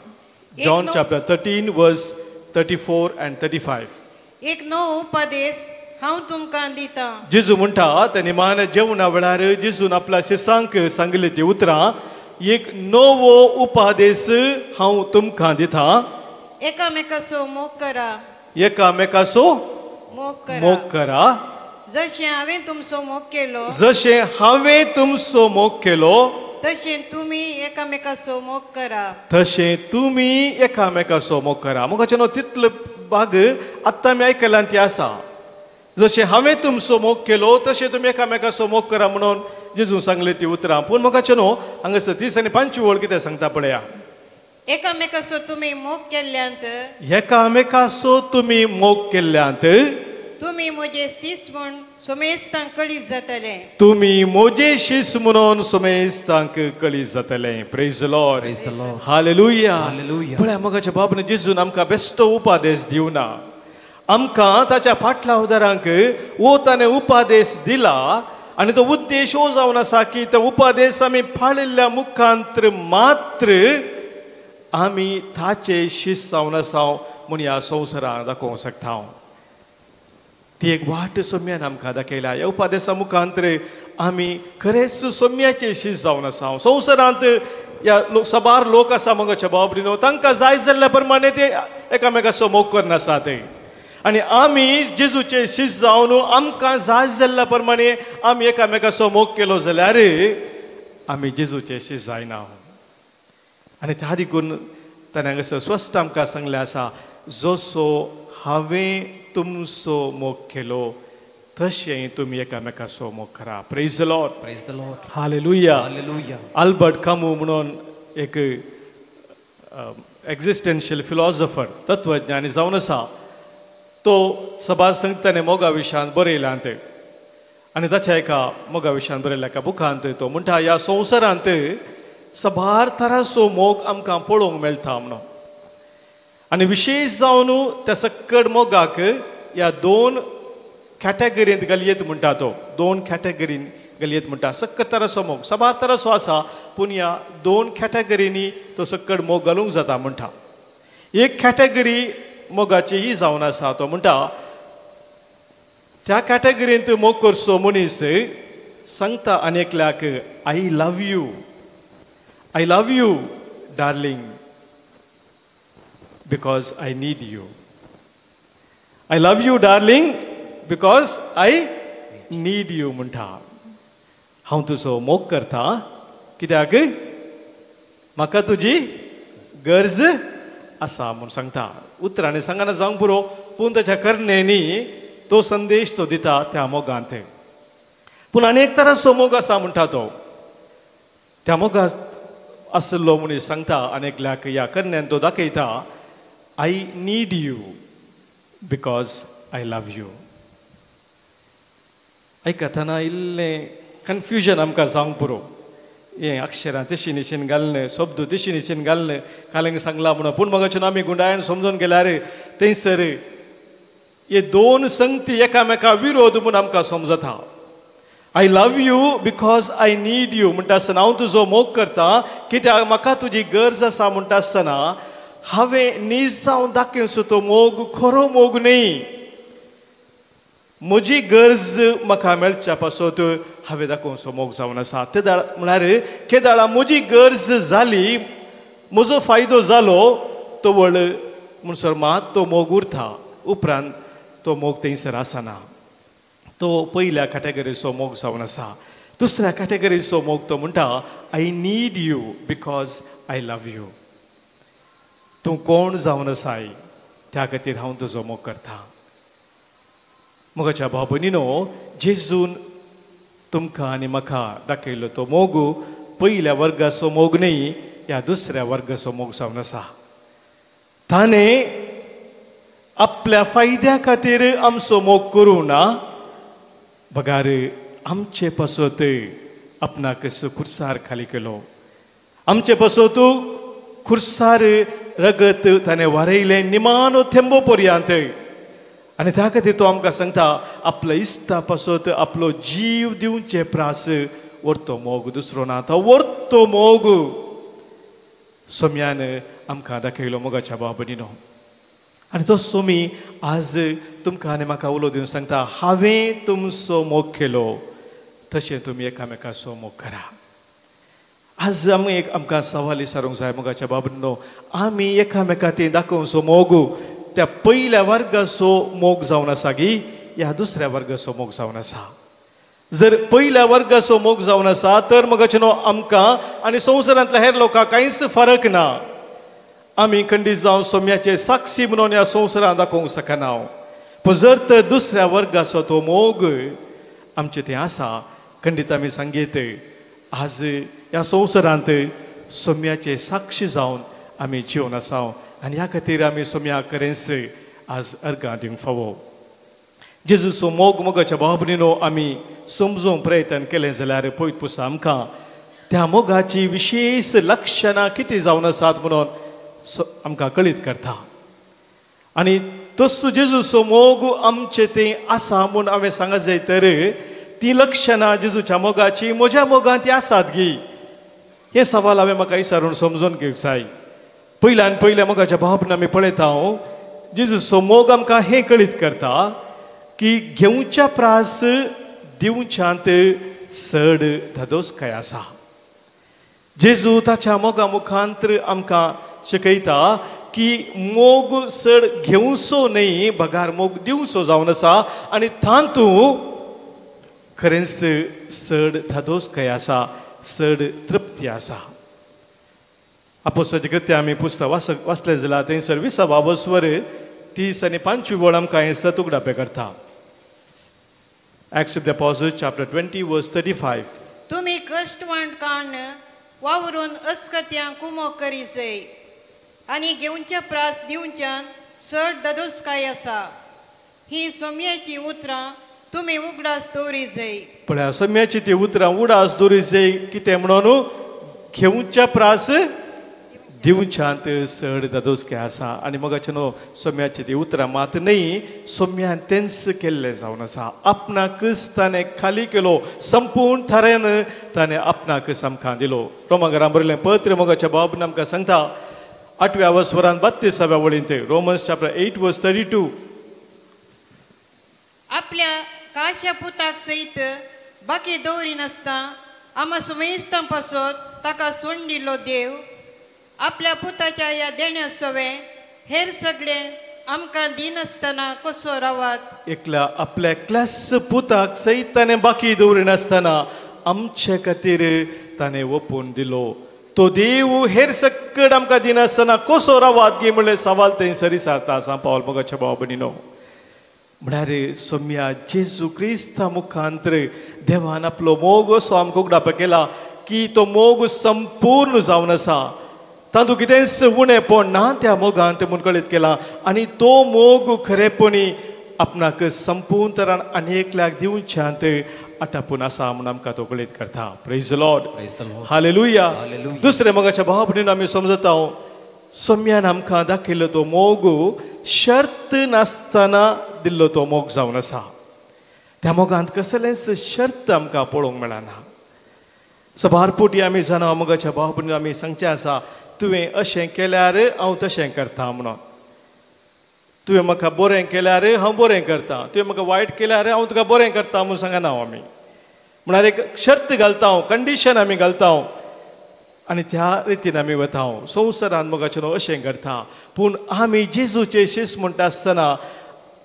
[SPEAKER 3] जॉन चॅप्टर 13 वर्स 34 आनी 35.
[SPEAKER 9] एक नवो उपदेश हांव तुमकां दिता.
[SPEAKER 3] जेजू म्हणटा त्या निमान जेवणा वेळार जेजून आपल्या शिसांक सांगले ती उतरां, एक नवो उपदेश हांव तुमकां दिता,
[SPEAKER 9] एकामेकाचो मोग करा,
[SPEAKER 3] एकामेकाचो मोग करा,
[SPEAKER 9] जशें हांवें तुमचो मोग केलो,
[SPEAKER 3] जशें हांवें तुमचो मोग केलो
[SPEAKER 9] तशें तुमी एकामेकाचो मोग करा,
[SPEAKER 3] तशें तुमी एकामेकाचो मोग करा. मोगाचे न्हू तितलो भाग आत्तां आमी आयकल्यान ती आसा, जशें हांवें तुमचो मोग केलो तशें तुमी एकामेकाचो मोग करा म्हणून जेजून सांगले ती उतरां. पूण मोगाचे न्हू हांगासर 30 आनी 5 वळ कितें सांगता पळया.
[SPEAKER 9] एकामेकाचो तुमी मोग केल्ल्यांत,
[SPEAKER 3] एकामेकाचो तुमी मोग केल्ल्यांत,
[SPEAKER 9] तुमी म्हजे शीस म्हूण सोमेस्तांक कळीत जातलें.
[SPEAKER 3] तुमी म्हजे शीस म्हणून सोमेस्तांक कळीत जातलें. Praise the Lord. Hallelujah. पळया मोगाच्या बाबान जेजून आमकां बेश्टो उपादेश दिवना, आमकां ताच्या फाटल्या उदारांक वो ताणें उपादेश दिला आनी तो उद्देश हो जावन आसा की तो उपादेश आमी पाळिल्ल्या मुखांत्र मात्र आमी ताचे शीस जावन आसा म्हूण ह्या संवसाराक दाखोवंक शकता. ती एक वाट सोम्यान आमकां दाखयल्या. ह्या उपादेसा मुखांत्र आमी खरेंच सोम्याचे शीस जावन आसा. संवसारांत ह्या साबार लोक आसा मोगाच्या बाबरीनो, तांकां जाय जाल्ल्या प्रमाणे ते एकामेकाचो मोग करनासा ते. आनी आमी जेजूचे शीस जावन आमकां जाय जाल्ल्या प्रमाणे आमी एकामेकाचो मोग केलो जाल्यार आमी जेजूचे शीस जायना. आनी त्या देखून ताणें हांगासर स्पश्ट आमकां सांगलें आसा, जसो हांवें तुमचो मोग केलो तशें तुमी एकामेकाचो मोग करा. Praise the Lord.
[SPEAKER 2] Praise the Lord.
[SPEAKER 3] Hallelujah.
[SPEAKER 2] Hallelujah.
[SPEAKER 3] Albert Camus म्हणून एक एक्झिस्टन्शियल फिलॉसॉफर, तत्वज्ञानी जावन आसा, तो सबार संगताने मोगा विशयांत बरयलां ते. आनी ताच्या एका मोगा विशयांत बरयल्या एका बुकांत तो म्हणटा, ह्या संवसारांत सबार तरांचो मोग आमकां पळोवंक मेळटा म्हणून. आनी विशेश जावन त्या सक्कड मोगाक ह्या 2 कॅटेगरींत घालयेत म्हणटा तो. 2 कॅटेगरीन घालयेत म्हणटा. सक्कड तराचो मोग सबार तराचो आसा, पूण ह्या 2 कॅटेगरींनी तो सक्कड मोग घालूंक जाता म्हणटा. एक कॅटेगरी मोगाची ही जावन आसा, तो म्हणटा त्या कॅटेगरींत मोग करचो मनीस सांगता आनी एकल्याक I love you, I love you darling because I need you. I love you darling because I need you म्हणटा. हांव तुजो मोग करता कित्याक म्हाका तुजी गरज आसा म्हूण सांगता. उतरांनी सांगना जावंक पुरो, पूण ताच्या करण्यांनी तो संदेश तो दिता त्या मोगांत. पूण आनी एक तराचो मोग आसा म्हणटा तो. त्या मोगांत आसलो मनीस सांगता आनी एकल्याक ह्या करण्यान तो दाखयता, I need you because I love you. आयकतना इल्लें कन्फ्युजन आमकां जावंक पुरो. हें अक्षरां तेशी निशीन घाललें, शब्द तेशी निशीन घाललें, कालेंग सांगला म्हणून. पूण म्हाका आमी गुंडायन समजून गेल्यार थंयसर हे 2 संगती एकामेका विरोध म्हूण आमकां समजता. I love you because I need you म्हणटा आसतना हांव तुजो मोग करता कित्याक म्हाका तुजी गरज आसा म्हणटा आसतना हांवें नीज जावन दाखयचो तो मोग खरो मोग न्ही. म्हजी गरज म्हाका मेळच्या पासत हांवें दाखोवचो मोग जावन आसा. ते म्हळ्यार केदाळा म्हजी गरज जाली, म्हजो फायदो जालो, तो वळ म्हणसर मात तो मोग उरता, उपरांत तो मोग थंयसर आसना. तो पयल्या कॅटेगरीचो मोग जावन आसा. दुसऱ्या कॅटेगरीचो मोग तो म्हणटा, I need you because I love you. तूं कोण जावन आसाय त्या खातीर हांव तुजो मोग करता. मोगाच्या भाव भयणीनो, जेजून तुमकां आनी म्हाका दाखयलो तो मोग पयल्या वर्गाचो मोग न्ही, ह्या दुसऱ्या वर्गाचो मोग जावन आसा. ताणें आपल्या फायद्या खातीर आमचो मोग करूं ना, बगार आमचे पासत आपणाक खुर्सार खाली केलो, आमचे पासत खुर्सार रगत ताणें वारयलें निमानो थेंबो पर्यंत. आनी त्या खातीर तो आमकां सांगता, आपल्या इश्टा पासत आपलो जीव दिवचे प्रास व्हरतो मोग दुसरो ना, तो व्हरतो मोग सोम्यान आमकां दाखयलो मोगाच्या भाव भयणीनो. आनी तो सोमी आज तुमकां आनी म्हाका उलो दिवन सांगता, हांवें तुमचो मोग केलो तशें तुमी एकामेकाचो मोग करा. आज आमी एक आमकां सवाल विचारूंक जाय मोगाच्या भाव भयणीनो, आमी एकामेका ती दाखोवचो मोग त्या पयल्या वर्गाचो मोग जावन आसा गी ह्या दुसऱ्या वर्गाचो मोग जावन आसा. जर पयल्या वर्गाचो मोग जावन आसा तर मोगाचे न्हू आमकां आनी संवसारांतल्या हेर लोकांक कांयच फरक ना. आमी खंडीत जावन सोम्याचे साक्षी म्हणून ह्या संवसारांत दाखोवंक शकना. पूण जर तर दुसऱ्या वर्गाचो तो मोग आमचे थंय आसा खंडीत आमी सांगीत आज ह्या संवसारांत सोम्याचे साक्षी जावन आमी जिवन आसा आनी ह्या खातीर आमी सोम्या खरेंच आज अर्गां दिवंक फावो. जेजूचो मोग मोगाच्या बाबरीनो आमी समजूंक प्रयत्न केलें जाल्यार पयत पुसा आमकां त्या मोगाची विशेश लक्षणां कितें जावन आसात म्हणून आमकां कळीत करता. आनी तसो जेजूचो मोग आमचे तें आसा म्हूण हांवें सांगत जाय तर ती लक्षणां जेजूच्या मोगाची म्हज्या मोगांत ती आसात गी हें सवाल हांवें म्हाका विचारून समजून घेवंक जाय. पयल्यान पयल्या मोगाच्या बाबरीन आमी पळयता जेजूचो मोग आमकां हें कळीत करता की घेवच्या प्रास दिवच्यांत चड धादोसकाय आसा. जेजू ताच्या मोगा मुखांत आमकां शिकयता की मोग चड घेवचो न्हय बगार मोग दिवचो जावन आसा आनी तातूंत खरेंच चड धादोसकाय आसा, चड तृप्ती आसा. आपोस्ताचें कृत्य आमी पुस्तक वाचलें जाल्यार थंयसर 20 वस्वर 30 आनी 5 वळ आमकां हें सत उगडापें करता. Acts of the Apostles chapter 20 verse 35.
[SPEAKER 9] तुमी कश्ट वांटकान वावरून अस्कत्यां कुमोक करी जाय आनी घेवच्या प्रास दिवच्यान चड दादोसकाय आसा. ही सोम्याची उतरां तुमी उगडास दवरी जाय.
[SPEAKER 3] पळया सोम्याची ती उतरां उगडास दवरी जाय कितें म्हणून घेवच्या प्रास दिवच्यांत चड दादोसकाय आसा. आनी मोगाचे न्हू सोम्याची ती उतरां मात न्हय सोम्यान तेंच केल्लें जावन आसा. आपणाकच ताणें खाली केलो, संपूर्ण थाऱ्यान ताणें आपणाकच आमकां दिलो. रोमांगरां बरयलें पत्र मोगाच्या बाबून आमकां सांगता 8व्या वस्वरान 32व्या वळींत, रोमन्स चॅप्टर 8 वर्स 32.
[SPEAKER 9] आपल्या काश्या पुताक सयत बाकी दवरिनासतना आमा सुमेस्तां पासत ताका सोड दिलो देव आपल्या पुताच्या ह्या देण्या सवें हेर सगळे आमकां दिनासतना कसो रावात.
[SPEAKER 3] एकल्या आपल्या एकल्याच पुताक सयत ताणें बाकी दवरिनासतना आमचे खातीर ताणें ओपून दिलो. तो देव हेर सकड आमकां दिनासतना कसो रावात गी म्हणलें सवाल थंयसर विचारता आसा पावल मोगाच्या भाव भयणीनो. म्हळ्यार सोम्या जेजू क्रिस्ता मुखांतर देवान आपलो मोग असो आमकां उगडापा केला की तो मोग संपूर्ण जावन आसा, तातूंत कितेंच उणेपण ना त्या मोगांत म्हूण कळीत केला. आनी तो मोग खरेपणी आपणाक संपूर्ण तरान आनी एकल्याक दिवच्यांत आटापून आसा म्हूण आमकां तो कळीत करता. Praise the Lord, hallelujah. दुसरे मोगाच्या भाव भयणीन आमी समजता सोम्यान आमकां दाखयल्लो तो मोग शर्त नासतना दिल्लो तो मोग जावन आसा. त्या मोगांत कसलेंच शर्त आमकां पळोवंक मेळना. सबार पोटी आमी जाणा मोगाच्या भाव भयणीन आमी सांगचें आसा तुवें अशें केल्यार हांव तशें करता म्हणून, तुवें म्हाका बरें केल्यार हांव बरें करता, तुवें म्हाका वायट केल्यार हांव तुका बरें करता म्हूण सांगना आमी. म्हळ्यार एक शर्त घालता हांव, कंडिशन आमी घालता आनी त्या रितीन आमी वता. संवसारान मोगाचें न्हू अशें करता, पूण आमी जेजूचे शिस म्हणटा आसतना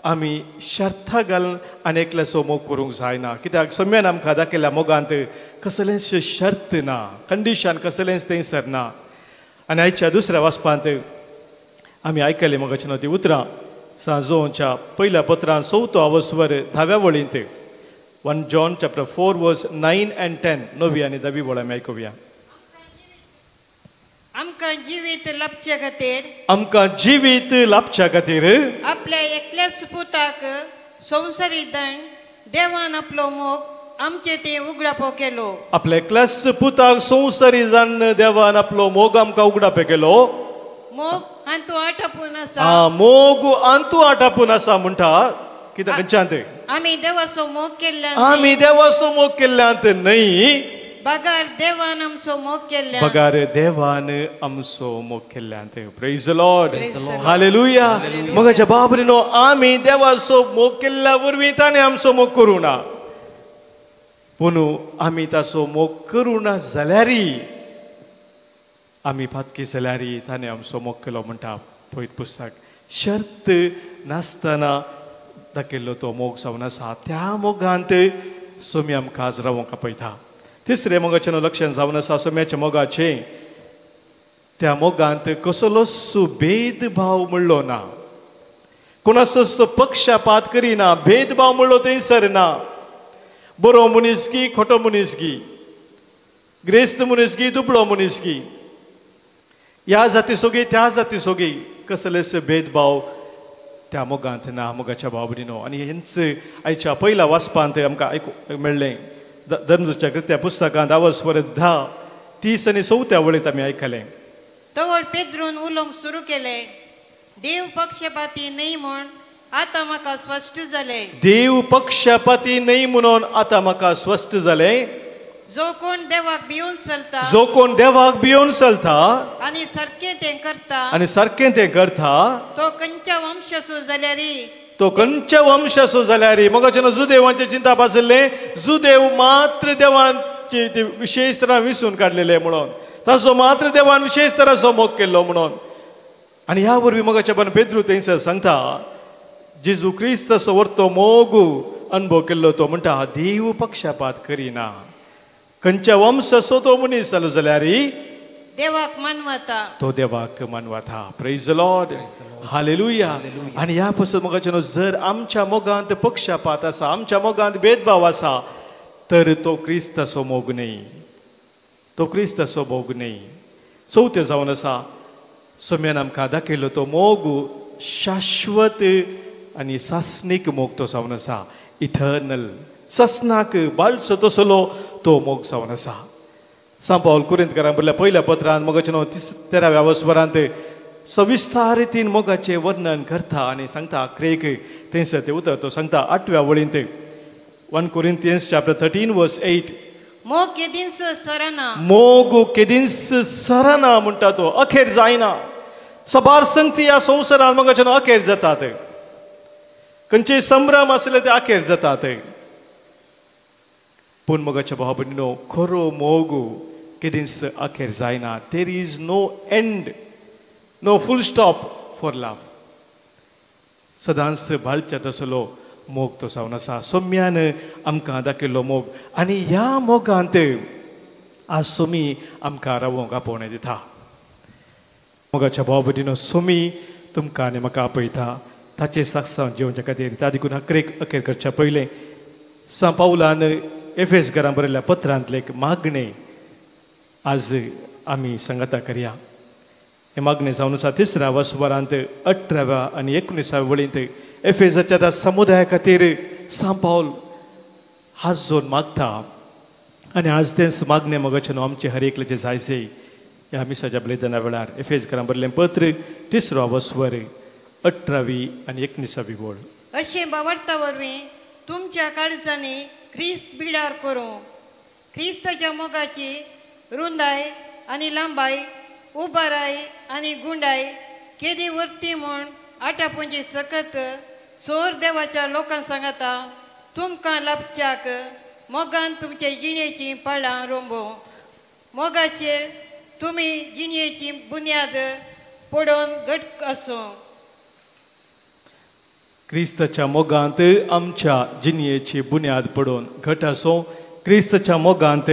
[SPEAKER 3] आमी शर्तां घालून आनी एकल्याचो मोग करूंक जायना. कित्याक सोम्यान आमकां दाखयल्या मोगांत कसलेंच शर्त ना, कंडिशन कसलेंच थंयसर ना. आनी आयच्या दुसऱ्या वाचपांत आमी आयकलें मोगाचें न्हू ती उतरां सांजोच्या पयल्या पत्रान 4 आवस्वर 10व्या वळींत, 1 John chapter 4 verse 9 and 10, 9वी आनी 10वी वळ आमी आयकुया.
[SPEAKER 9] आमकां जिवीत लाभचे खातीर,
[SPEAKER 3] आमकां जिवीत लाभच्या खातीर
[SPEAKER 9] आपल्या एकल्याच पुताक संवसारी दंड देवान आपलो मोग आमचे ते उगडापो केलो.
[SPEAKER 3] आपल्या एकल्याच पुताक संवसारी जाण देवान आपलो मोग आमकां उगडापो केलो.
[SPEAKER 9] मोग आंतू आटापून आसा,
[SPEAKER 3] मोग आंतू आटापून आसा म्हणटा कित्याक खंयच्यान
[SPEAKER 9] आमी देवाचो मोग केल्ल्यान,
[SPEAKER 3] आमी देवाचो मोग केल्ल्यान न्हय,
[SPEAKER 9] बगार देवान आमचो मोग केल्ल्यान,
[SPEAKER 3] बगार देवान आमचो मोग केल्ल्यान. Praise the Lord, hallelujah. मोगाच्या बाबरीनो आमी देवाचो मोग केल्ल्या वरवीं ताणें आमचो मोग करूं ना, पूण आमी ताचो मोग करूं ना जाल्यारय आमी पातकी जाल्यारय ताणें आमचो मोग केलो म्हणटा पवित्र पुस्तक. शर्त नासतना दाखयल्लो तो मोग जावन आसा. त्या मोगांत सोमी आमकां आज रावंक आपयता. तिसरें मोगाचें लक्षण जावन आसा सोम्याच्या मोगाचें, त्या मोगांत कसलोच भेदभाव म्हणलो ना, कोणाचोच पक्षपात करिना, भेदभाव म्हणलो थंयसर ना. बरो मनीस की खोटो मनीस की, ग्रेस्त मनीस की दुबळो मनीस की, ह्या जाती सोगी त्या जाती सोगी, कसलेच भेदभाव त्या मोगांत ना मोगाच्या भाव भयणीनो. आनी हेंच आयच्या पयल्या वाचपांत आमकां आयकूंक मेळ्ळें. धर्मदूतच्या कृत्या पुस्तकांत आवस परत 10:30 आनी 4 वळींत आमी आयकलें.
[SPEAKER 9] तवळ पेद्रून उलोवंक सुरू केलें, देव पक्षपाती न्हय म्हूण आतां म्हाका स्पश्ट जालें.
[SPEAKER 3] देव पक्षपाती न्हय म्हणून आतां म्हाका स्पश्ट जालें.
[SPEAKER 9] जो कोण देवाक भिवन चलता,
[SPEAKER 3] जो कोण देवाक भिवन चलता
[SPEAKER 9] आनी सारकें तें करता,
[SPEAKER 3] आनी सारकें तें करता,
[SPEAKER 9] तो खंयच्या वंशाचो जाल्यार,
[SPEAKER 3] तो खंयच्या वंशाचो जाल्यार. मोगाचें जुदेवांचें चिंतप आशिल्लें, जुदेव मात्र देवांची ती विशेश तरान विसून काडलेले म्हणून, ताचो मात्र देवान विशेश तराचो मोग केल्लो म्हणून. आनी ह्या वरवीं मोगाच्या पण पेद्रू थंयसर सांगता, जेजू क्रिस्ताचो वर्तो मोग अनुभव केल्लो तो म्हणटा देव पक्षपात करिना, खंयच्या वंशाचो तो मनीस जालो जाल्यार
[SPEAKER 9] देवाक मानवता,
[SPEAKER 3] तो देवाक मानवता. Praise the Lord, hallelujah. आनी ह्या पासून मोगाचें न्हू, जर आमच्या मोगांत पक्षपात आसा, आमच्या मोगांत भेदभाव आसा, तर तो क्रिस्ताचो मोग न्हय, तो क्रिस्ताचो मोग न्हय. चवथें जावन आसा, सोम्यान आमकां दाखयलो तो मोग शाश्वत आनी सासणीक मोग तो जावन आसा, इटर्नल, ससनाक बाळचो तसलो तो मोग जावन आसा. सांत पावल कुरिंतकारां बरयल्ल्या पयल्या पत्रांत मोगाचें न्हू 13व्या वसभरांत सविस्तार रितीन मोगाचें वर्णन करता आनी सांगता अकरेक थंयसर तें उतर तो सांगता 8व्या वळींत, 1 Corinthians chapter 13 verse 8.
[SPEAKER 9] मोग केदींच सरना,
[SPEAKER 3] मोग केदींच सरना म्हणटा तो, अखेर जायना. सबार संगती ह्या संवसारांत मोगाचें न्हू अखेर जातात, खंयचे संभ्रम आसले ते अखेर जातात. पूण मोगाच्या भाव भयणीनो, खरो मोग केदींच अखेर जायना. There is no end, no full stop for love. सदांच भाळच्या तसलो मोग तो जावन आसा. सोम्यान आमकां दाखयल्लो मोग, आनी ह्या मोगांत आज सोमी आमकां रावोंक आपोवणें दिता. मोगाच्या भाव भयणीनो, सोमी तुमकां आनी म्हाका आपयता ताचें साक्षांत जेवच्या खातीर. त्या देखून अखेर अखेर करच्या पयलें सांत पावलान एफेस घरां बरयल्ल्या पत्रांतलें एक मागणें आज आमी सांगाता करया. हें मागणें जावन आसा 3ऱ्या वसभरांत 18व्या आनी 19व्या वळींत एफेसाच्या त्या समुदाया खातीर सांत पावल हात जोड मागता. आनी आज तेंच मागणें मोगाचें न्हू आमचें हर एकल्याचें जायचे ह्या मिसाच्या बलिदाना वेळार. एफेस घरां बरयल्लें पत्र 3रो वसभर 18वी आनी 19वी वळ.
[SPEAKER 9] अशें बावडता वरवीं तुमच्या काळजांनी क्रिस्त बिडार करूं, क्रिस्ताच्या मोगाची रुंदाय आनी लांबाय, उबाराय आनी गुंडाय केदी वरती म्हूण आटापुंजी सकत सोर देवाच्या लोकां सांगता तुमकां लाभच्याक मोगान तुमचे जिणेचीं पाळां रोंबो, मोगाचेर तुमी जिणेची बुन्याद पडोवन घट आसूं.
[SPEAKER 3] क्रिस्ताच्या मोगांत आमच्या जिणेची बुन्याद पडोवन घट आसूं. क्रिस्ताच्या मोगांत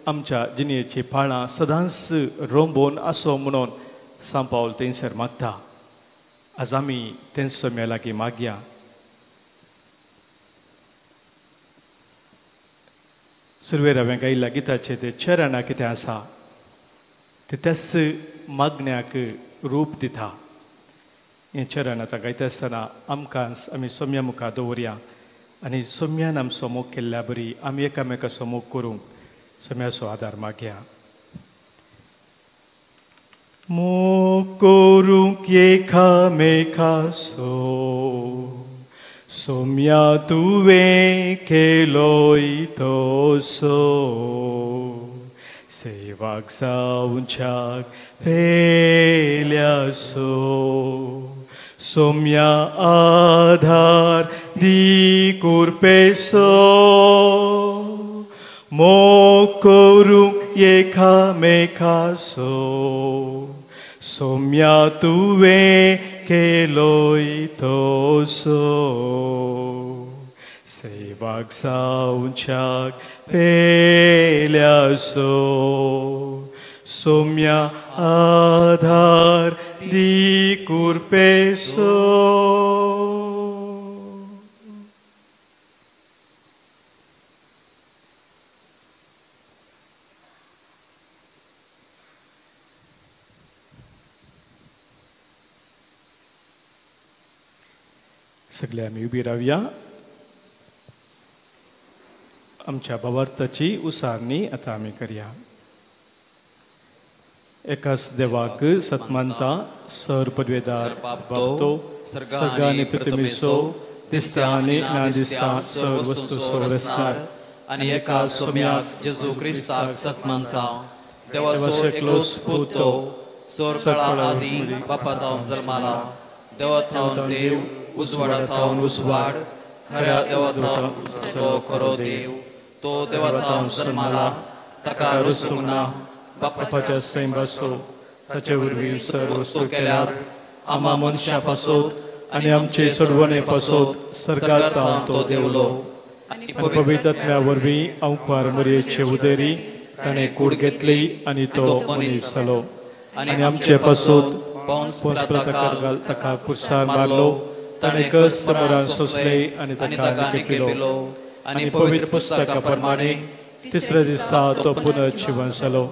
[SPEAKER 3] आमच्या जिणेची पाळां सदांच रोंबोवन आसूं म्हणून सांत पावल थंयसर मागता. आज आमी तेंच सोम्या लागीं मागया. सुरवेर हांवें गायिल्ल्या गिताचें तें चरणां कितें आसा ते त्याच मागण्याक रूप दिता. हें चरण आतां गायता आसतना आमकां आमी सोम्या मुखार दवरया आनी सोम्यान आमचो मोग केल्ल्या बरी आमी एकामेकाचो मोग करूंक सोम्याचो आदार मागया. मोग करूंक एकामेकाचो सोम्या तुवें केलोय तसो, सेवाक जावच्याक पेल्यासो सोम्या आधार दी कुरपेसो, मोग करूंक एकामेकाचो सोम्या तुवें केलोय तसो, सेवाक जावच्याक पेल्यासो सोम्या आधार दी कुरपेसो. सगळे आमी उबी रावया. आमच्या भावार्थाची उसारणी आतां आमी करया. एकाच देवाक सतमानता सर पदवेदार बापतो सर्ग आनी पृथ्वीचो दिसता आनी ना दिसता सर वस्तूचो रचणार
[SPEAKER 2] आनी एका सोम्याक जेजू क्रिस्ताक सतमानता देवाचो एकलोच पूत तो सोर काळा आदी बापा थावन जल्माला देवा थावन देव उजवाडा थावन उजवाड खऱ्या देवा थावन तो खरो देव तो देवा थावन जल्माला ताका रुसूंक ना
[SPEAKER 3] बापाच्या सैमाचो ताचे वरवीं सर वस्तू
[SPEAKER 2] केल्यात आमा मनशा पासत
[SPEAKER 3] आनी आमचे सोडवणे पासत सर्गात तो
[SPEAKER 2] देवलो
[SPEAKER 3] आनी पवित्र आत्म्या वरवीं अंकुर मरयेचे उदेरी ताणें कूड घेतली आनी तो मनीस जालो आनी आमचे पासत पोन्स ताका कुर्सार मारलो ताणें कश्ट मरण सोंसले आनी ताका निकेपिलो आनी पवित्र पुस्तका प्रमाणे तिसऱ्या दिसा तो पुनर्जिवन जालो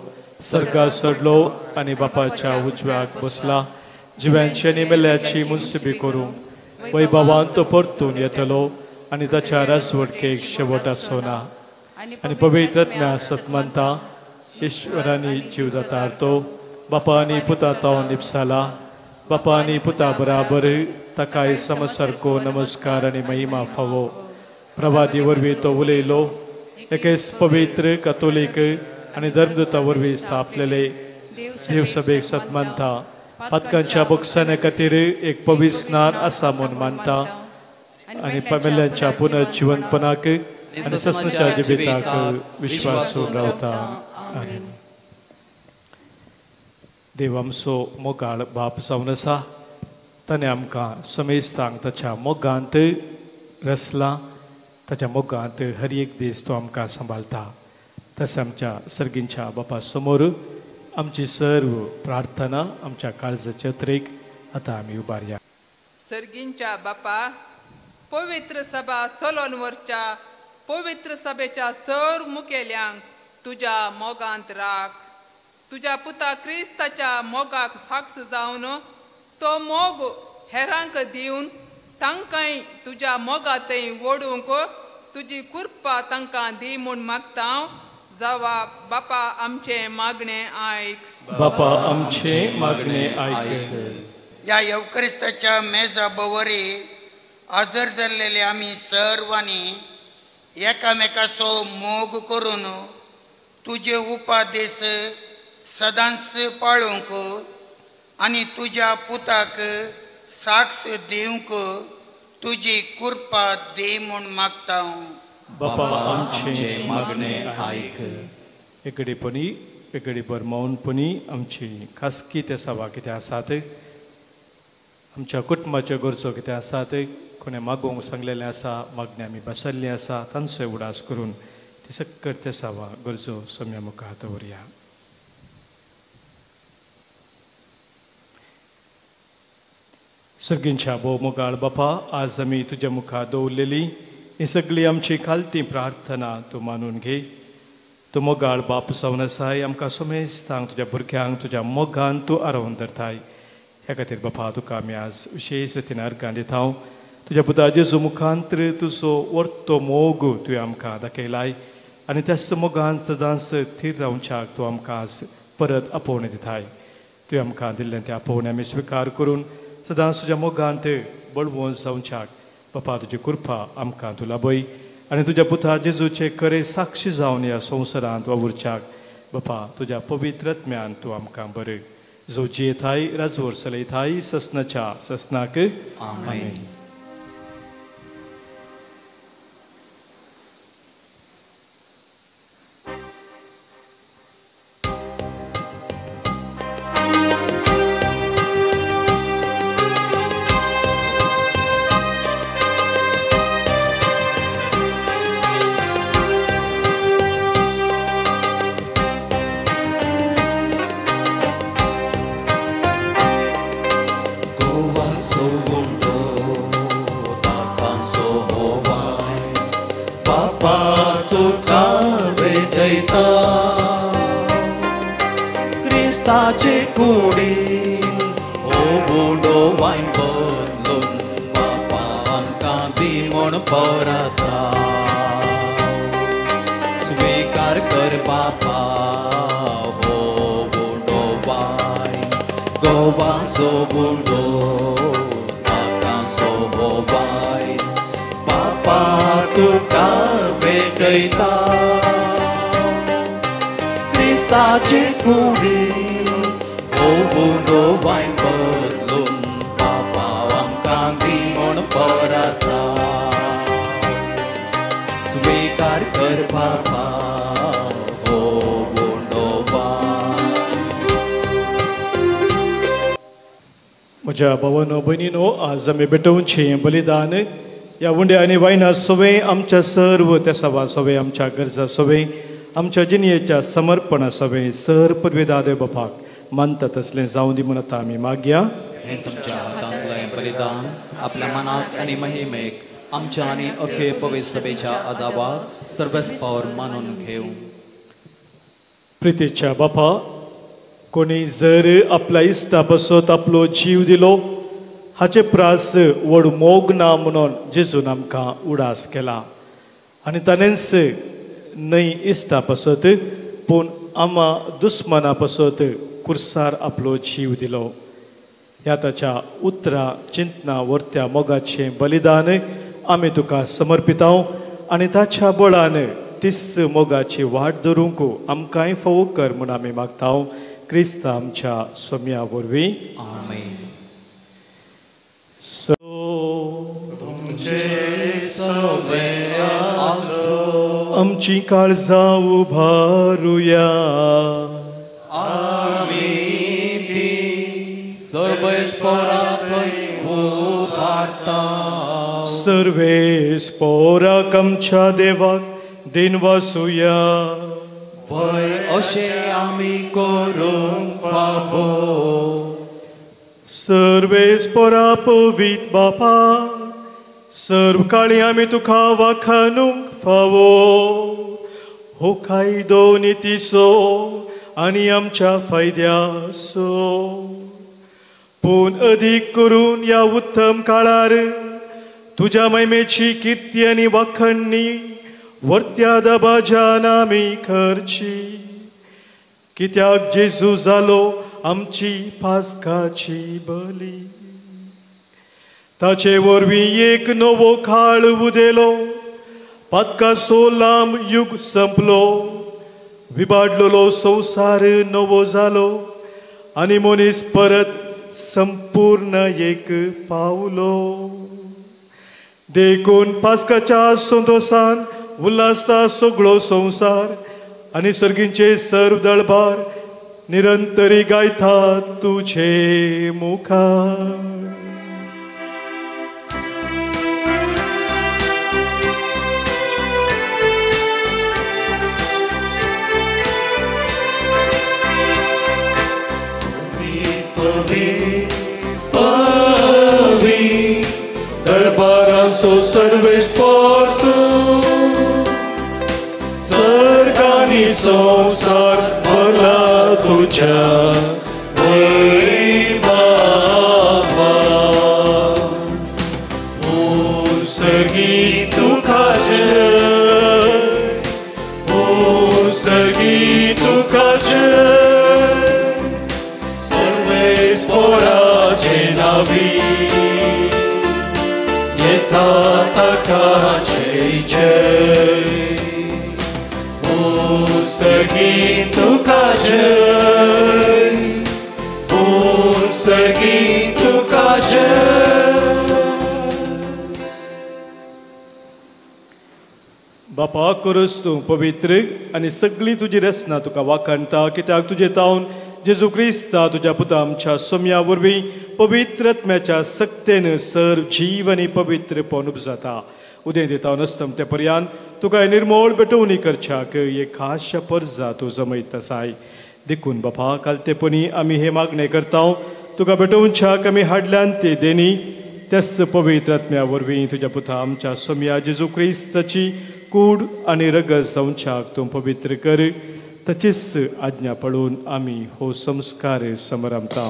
[SPEAKER 3] सर्गात चडलो आनी बापाच्या उजव्याक बसला जिव्यांची आनी मेल्ल्याची मुनसिबी करूंक वैभवान तो परतून येतलो आनी ताच्या राजवटकेक शेवट आसचो ना. आनी पवित्र आत्म्या सतमानता ईश्वरांनी जीवदातार तो बापा आनी पुता तावन लिपसाला बापा आनी पुता बराबर ताकाय समसारको नमस्कार आनी महिमा फावो. प्रभादी वरवीं तो उलयलो एकेच पवित्र कथोलीक आनी धर्मदूता वरवीं स्थापलेले देवसभेक सतमानता पातकांच्या बोगसाण्या खातीर एक पवित्र स्नान आसा म्हूण मानता आनी पमेल्यांच्या पुनर्जिवनपणाक आनी ससनाच्या जिविताक विश्वासून रावता. आमेन. देव आमचो मोगाळ बाप जावन आसा ताणें आमकां समेस्तांक ताच्या मोगांत रचला ताच्या मोगांत हर एक दीस तो आमकां सांबाळटा. तशें आमच्या सर्गींच्या बापा समोर आमची सर्व प्रार्थना आमच्या काळजाचे अत्रेक आतां आमी उबारया.
[SPEAKER 10] सर्गींच्या बापा पवित्र सभा सलोन वरच्या पवित्र सभेच्या सर मुखेल्यांक तुज्या मोगांत राख. तुज्या पुता क्रिस्ताच्या मोगाक साक्ष जावन तो मोग हेरांक दिवन तांकांय तुज्या मोगांतय ओडूंक तुजी कृपा तांकां दी म्हूण मागता. जावा बापा आमचें मागणें आयक.
[SPEAKER 3] बापा आमचें मागणें आयक.
[SPEAKER 11] ह्या येवक्रिस्ताच्या मेजा बवरी हजर जाल्लेले आमी सर्वांनी एकामेकाचो मोग करून तुजे उपादेश सदांच पाळूंक आनी तुज्या पुताक साक्ष दिवंक तुजी कृपा दी म्हूण मागता.
[SPEAKER 3] बापा आमचें मागणें आयक. एकेडेपणी एकेडेभर मौनपणी आमची खासगी ते सभा कितें आसात आमच्या कुटुंबाच्यो गरजो कितें आसात कोणें मागोवंक सांगलेलें आसा मागणें आमी बसल्लीं आसा तांचो उडास करून ती सक्कट ते सभा गरजो सम्या मुखार दवरया. सर्गींच्या भोव मोगाळ बापा आज आमी तुज्या मुखार दवरलेली ही सगळी आमची खालती प्रार्थना तूं मानून घे. तूं मोगाळ बाप जावन आसाय आमकां समेस्तांक तुज्या भुरग्यांक तुज्या मोगान तूं आरोवन धरताय. ह्या खातीर बापा तुका आमी आज विशेश रितीन अर्गां दिता. तुज्या पुता जेजू मुखांत्र तुजो वर्तो मोग तुवें आमकां दाखयलाय आनी त्याच मोगान सदांच थीर रावच्याक तूं आमकां आज परत आपोवणें दिताय. तुवें आमकां दिल्लें तें आपोवणें आमी स्विकार करून सदांच तुज्या मोगांत बळवंत जावच्याक बापा तुजी कृपा आमकां तूं लाभय आनी तुज्या पुता जेजूचे खरे साक्षी जावन ह्या संवसारांत वावुरच्याक बापा तुज्या पवित्र आत्म्यान तूं आमकां बरें जो जियेताय राजवर चलयताय ससनाच्या ससनाक. आमेन.
[SPEAKER 2] क्रिस्ताचे कुडीन हो उंडो वायन बदलून बापा आमकां दी म्हूण पराता स्वीकार कर बापा हो उंडो वाय गोवाचो उंडो आकांचो हो वाय बापा तुका भेटयता क्रिस्ताचे कुडी हो उंडो वाय बदलून बापा आमकां दी म्हूण पराता स्वीकार कर बापा हो उंडो वाय.
[SPEAKER 3] म्हज्या भावानो भयणीनो, आज आमी भेटोवचें बलिदान ह्या उंड्या आनी वायना सोवे आमच्या सर्व तेसावा सोवे आमच्या गरजा सोवे आमच्या जिणयेच्या समर्पणा सोवे सर पदवेदा देव बापाक मानता तसलें जावं दी म्हूण आतां आमी मागया.
[SPEAKER 2] हें तुमच्या हातांतलें बलिदान आपल्या मनाक आनी महिमेक आमच्या आनी अखे पवित्र सभेच्या आदावाक सर्वस्पावर मानून घेवं.
[SPEAKER 3] प्रितीच्या बापा, कोणी जर आपल्या इश्टा पासत आपलो जीव दिलो हाचे प्रास व्हड मोग ना म्हणून जेजून आमकां उडास केला आनी ताणेंच न्हय इश्टा पासत पूण आमा दुस्मना पासत कुर्सार आपलो जीव दिलो. ह्या ताच्या उतरां चिंतना वर्त्या मोगाचें बलिदान आमी तुका समर्पिताव आनी ताच्या बळान तीस मोगाची वाट धरूंक आमकांय फावो कर म्हूण आमी मागताव क्रिस्त आमच्या सोम्या वरवीं.
[SPEAKER 2] आमेन.
[SPEAKER 3] सो
[SPEAKER 4] तुमचे सवे आसो
[SPEAKER 3] आमची काळजां उभारुया
[SPEAKER 2] आमी ती सर्वेस्पराक उबारता.
[SPEAKER 3] सर्वेस्पराक आमच्या देवाक दिनवासुया.
[SPEAKER 2] वय अशें आमी करूंक फावो.
[SPEAKER 3] सर्वेस्परा पवित्र बापा, सर्व काळी आमी तुका वाखाणूंक फावो. हो कायदो नितीचो आनी आमच्या फायद्याचो, पूण अदीक करून ह्या उत्तम काळार तुज्या महिमेची किर्ती आनी वाखणणी वर्त्या दबाज्यान आमी करची. कित्याक जेजू जालो आमची पास्काची बली, ताचे वरवीं एक नवो काळ उदेलो, पातकाचो लांब युग संपलो, विबाडलेलो संवसार नवो जालो आनी मनीस परत संपूर्ण एक पावलो. देखून पास्काच्या संतोसान उल्हासता सगळो संवसार आनी सर्गींचे सर्व दळबार निरंतरी गायता तुझे मुखार. दळबारांचो सर्वेस्पर तूं, सर्ग आनी संवसार भरला तुज्या वैभवान. ओ सर्गी तुका जय, ओ सर्गी तुका जय, सर्वेस्पराचे नावी येता ताका जय जय. ओ सर्गी तुका जय, ओ सर्गी तुका जय. बापा करूस तूं पवित्र आनी सगळी तुजी रचना तुका वाखाणता, कित्याक तुजे तावन जेजू क्रिस्ता तुज्या पुता आमच्या सोम्या वरवीं पवित्र आत्म्याच्या सक्तेन सर्व जीव आनी पवित्रपण उपजाता. उदें दिता नस्तम ते पर्यान तुका निर्मोळ पेटोवणी करच्याक एक खास परजा तूं जमयत आसाय. देखून बापा कालतेपणी आमी हे मागणें करता, तुका पेटोवच्याक आमी हाडल्यान ते देणी त्याच पवित्र आत्म्या वरवीं तुज्या पुता आमच्या सोम्या जेजू क्रिस्ताची कूड आनी रगत जावच्याक तूं पवित्र कर. ताचीच आज्ञा पळोवन आमी हो संस्कार समरमता.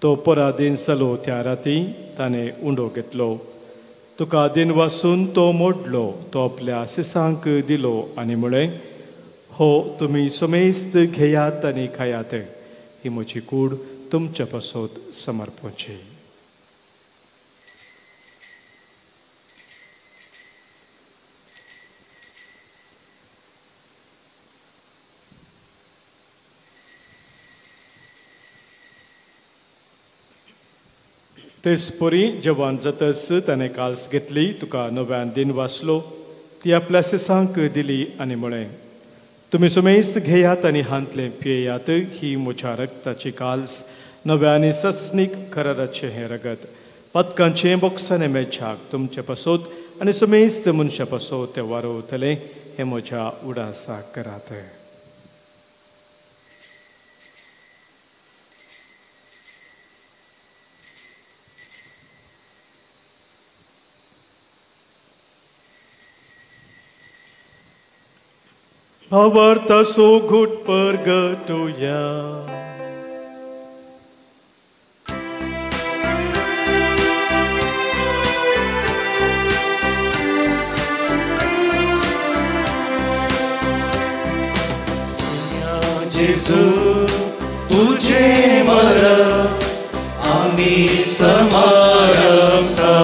[SPEAKER 3] तो पराधीन जालो त्या राती ताणें उंडो घेतलो. तुका दिन वासून तो मोडलो, तो आपल्या शिसांक दिलो आनी म्हळें, हो तुमी समेस्त घेयात आनी खायात, ही म्हजी कूड तुमच्या पासत समर्पची. तेचपरी जेवण जातच ताणें काल्स घेतली, तुका नव्यान दिन वाचलो, ती आपल्या शिसांक दिली आनी म्हळें, तुमी सुमेस्त घेयात आनी हांतलें पियेयात, ही म्हज्या रक्ताची काल्स, नव्या आनी सस्नीक कराराचें हें रगत, पातकांचें बोक्साने मेच्याक तुमचे पासत आनी सुमेस्त मनशा पासत तें वारोवतलें, हें म्हज्या उडासाक करात. भावार्थाचो घूट परगटुया.
[SPEAKER 4] जेजू तुझे मरण आमी समारंभता,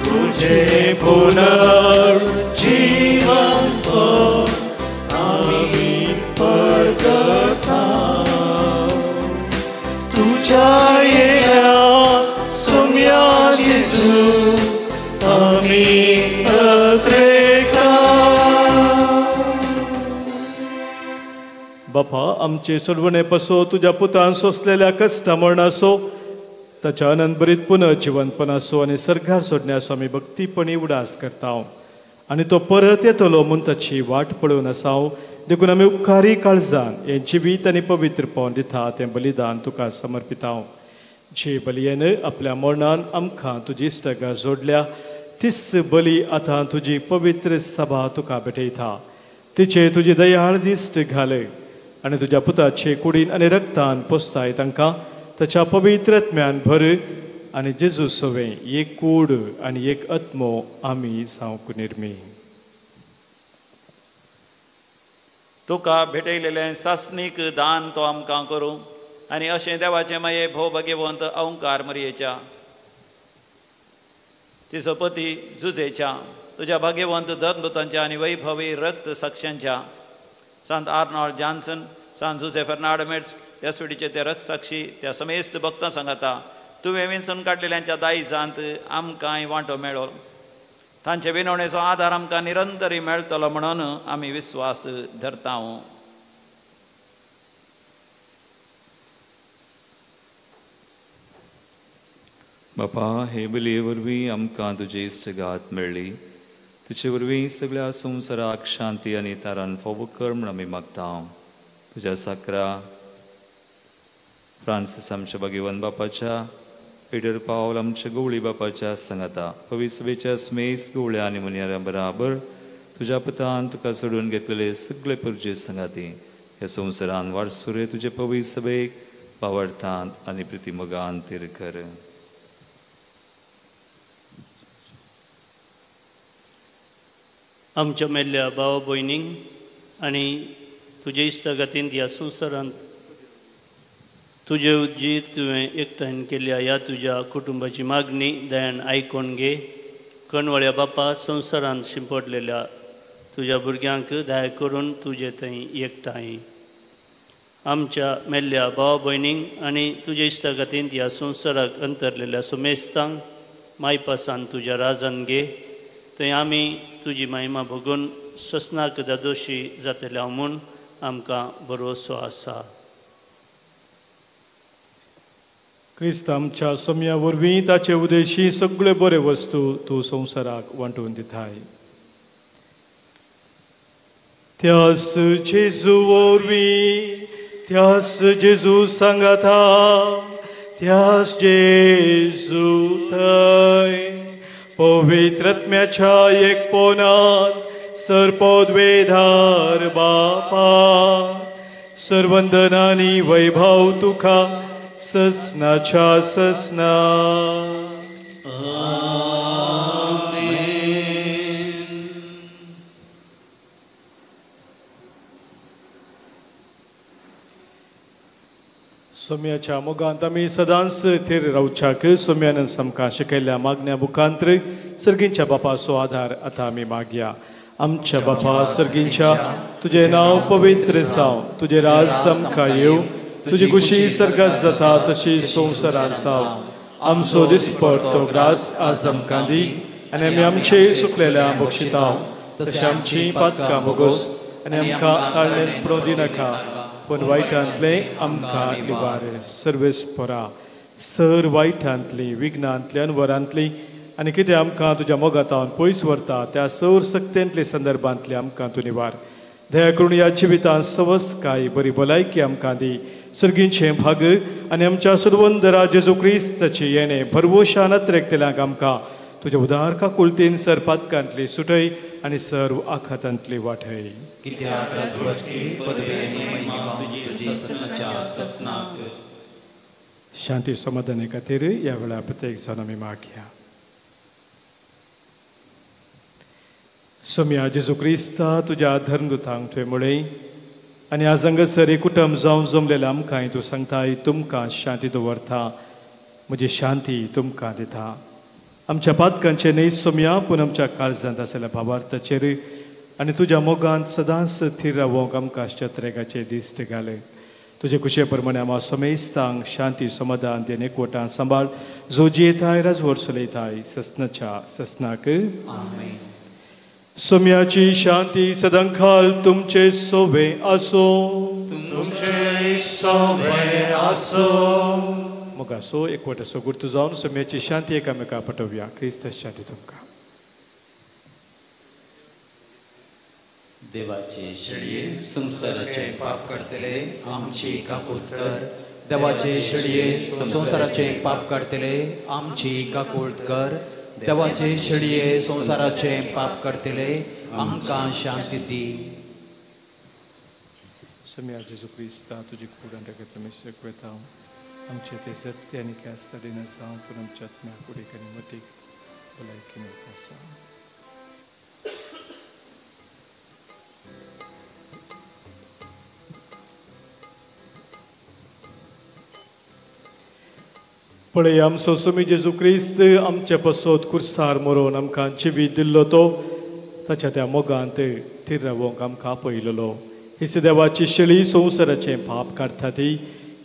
[SPEAKER 4] तुझे पुनर्जीवन आमी परगटा, तुझ्या येण्या सोम्या जेजू आमी अत्रेका.
[SPEAKER 3] बापा, आमचे सोडवणे पसो तुज्या पुतान सोंसलेल्या कश्टा मरणाचो, ताच्या आनंदभरीत पुनर्जिवनपणाचो आनी सर्गार सोडण्याचो आमी भक्तीपणी उडास करता आनी तो परत येतलो म्हूण ताची वाट पळोवन आसा. देखून आमी उपकारी काळजान हें जिवीत आनी पवित्रपण दिता तें बलिदान तुका समर्पिता. जे बलयेन आपल्या मरणान आमकां तुजी इश्टगां जोडल्या, तीच बली आतां तुजी पवित्र सभा तुका भेटयता. तिचे तुजी दयाळ दिश्ट घाले आनी तुज्या पुताचे कुडीन आनी रक्तान पोसताय तांकां ताच्या पवित्र आत्म्यान भर आनी जेजू सवें एक कूड आनी एक आत्मो आमी जावंक निर्मी.
[SPEAKER 1] तुका भेटयलेलें सासणीक दान तो आमकां करूं आनी अशें देवाचें माये भोव भगेवंत अहंकार मरयेच्या तिचो पती जुजेच्या तुज्या भाग्यवंत धर्मदूतांच्या आनी वैभवी रक्त साक्षांच्या सांत आर्नॉल्ड जॉन्सन, सांत जुजे फेर्नांड मेट्स एसवीडीचे ते रक्तसाक्षी त्या समेस्त भक्तां सांगाता तुवें विंचून काडलेल्यांच्या दायजांत आमकांय वांटो मेळो, तांचे विनवणेचो आदार आमकां निरंतरी मेळटलो म्हणून आमी विस्वास धरता.
[SPEAKER 8] बापा, हे बलये वरवीं आमकां तुजी इश्टगात मेळ्ळी, तुजे वरवीं सगळ्या संवसाराक शांती आनी तारान फावो कर म्हूण आमी मागता. तुज्या साकरा फ्रांसीस आमच्या भाग्यवान बापाच्या, पिटर पावल आमच्या गवळी बापाच्या सांगाता, पविसभेच्या स्मेस गवळ्या आनी मुनियारा बराबर तुज्या पुतान तुका सोडून घेतलेले सगळे परजे सांगाती ह्या संवसारान वारसुरे तुजे पविसभेक पावडतांत आनी प्रितीमोगान तीर कर.
[SPEAKER 12] आमच्या मेल्ल्या भाव भयणींक आनी तुजे इश्टागतींत ह्या संवसारांत तुजे उजीर तुवें एकठांय केल्या ह्या तुज्या कुटुंबाची मागणी दयान आयकून घे. कणवळ्या बापा, संवसारांत शिंपडलेल्या तुज्या भुरग्यांक दया करून तुजे थंय एकठांय आमच्या मेल्ल्या भाव भयणींक आनी तुजे इश्टागतींत ह्या संवसाराक अंतरलेल्या सुमेस्तांक मायपासान तुज्या राजान घे. थंय आमी तुजी महिमा भोगून ससनाक दादोशी जातल्या म्हूण आमकां भरवसो आसा.
[SPEAKER 3] क्रिस्त आमच्या सोम्या वरवीं ताचे उदेशी सगळे बरे वस्तू तूं संवसाराक वांटून दिताय. त्यास जेजू वरवीं, त्यास जेजू सांगाता, त्यास जेजू थंय पवित्रत्म्याच्या एकपणान सर्पोद्वेधार बापा सर्वंदनानी वैभव तुका ससनाच्या ससना. सोम्याच्या मोगांत आमी सदांच थीर रावच्याक सोम्यान आमकां शिकयल्ल्या मागण्या मुखांत्र सर्गींच्या बापाचो आधार आतां आमी मागया. आमच्या बापा सर्गींच्या, तुजें नांव पवित्र जावं, तुजें राज आमकां येवं, तुजी खुशी सर्गात जाता तशी संवसारांत जावं. आमचो दिसपडतो ग्रास आज आमकां दी आनी आमी आमचे सुकलेल्या बक्षितांव तशें आमची पातकां भोगोस आनी आमकां ताळणेंत पडोवं दिनाका पूण वायटांतलें आमकां निवार. सर्वेस्परा सर वायटांतली विघ्नांतली अनवरांतली आनी कितें आमकां तुज्या मोगातावन पयस व्हरता त्या सौर सक्तेंतले संदर्भांतले आमकां तूं निवार. दया करून ह्या जिवितांत सवस्तकाय बरी भलायकी आमकां दी. सर्गींचें भाग आनी आमच्या सुरवंदरा जेजू क्रिस्ताचें येणें भरवशान अत्रेकतल्यांक आमकां तुज्या उदार काकुळतीन सर पातकांतली सुटय आनी सर्व आखातांतली वाटय.
[SPEAKER 2] कित्याक राजवटकी पदवी आनी महिमा तुजी ससनाच्या ससनाक.
[SPEAKER 3] शांती समाधाने खातीर ह्या वेळार प्रत्येक जाण आमी मागया. सोम्या जेजू क्रिस्ता तुज्या धर्मदूतांक तुवें म्हळें आनी आज हांगासर कुटुंब जावन जमलेल्या आमकांय तूं सांगताय तुमकां शांती दवरता, म्हजी शांती तुमकां दिता. आमच्या पातकांचेर न्हय सोम्या पूण आमच्या काळजांत आसलेल्या भावार्थाचेर आनी तुज्या मोगांत सदांच थीर रावोंक आमकां शत्रेगाचे दिश्ट घाले. तुजे खुशे प्रमाणे आमा समेस्तांक शांती समाधान देन एकवटान सांबाळ जो जियेताय राजवट चलयताय ससनाच्या ससनाक.
[SPEAKER 2] आमेन.
[SPEAKER 3] सोम्याची शांती सदांकाल तुमचे सोवे आसो.
[SPEAKER 4] तुमचे सोवे आसो.
[SPEAKER 3] मोगासो एकवटाचो गुर्तू जावन सोम्याची शांती एकामेका पटोवया. क्रिस्त शांती तुमकां.
[SPEAKER 4] देवाचे शेळये संवसाराचे
[SPEAKER 2] पाप काडटले आमची काकूत कर. देवाचे शेळये संवसाराचे पाप काडटले आमची काकूत कर. देवाचे शेळये संवसाराचे पाप काडटले आमकां शांती दी.
[SPEAKER 3] सोम्या जेजू क्रिस्ता तुजी कूड आनी रगत आमी शिकयता आमचे ते जत्ते आनी ख्यास्त दिना जावं पूण आमच्या आत्म्या कुडीक आनी मतीक भलायकी मेळटा जावं. पळय आमचो सोमी जेजू क्रिस्त आमचे पसोत कुर्सार मरोवन आमकां जिवीत दिल्लो तो ताच्या त्या मोगांत थीर रावोंक आमकां आपयलेलो. ही देवाची शेळी संवसाराचें पाप काडटा ती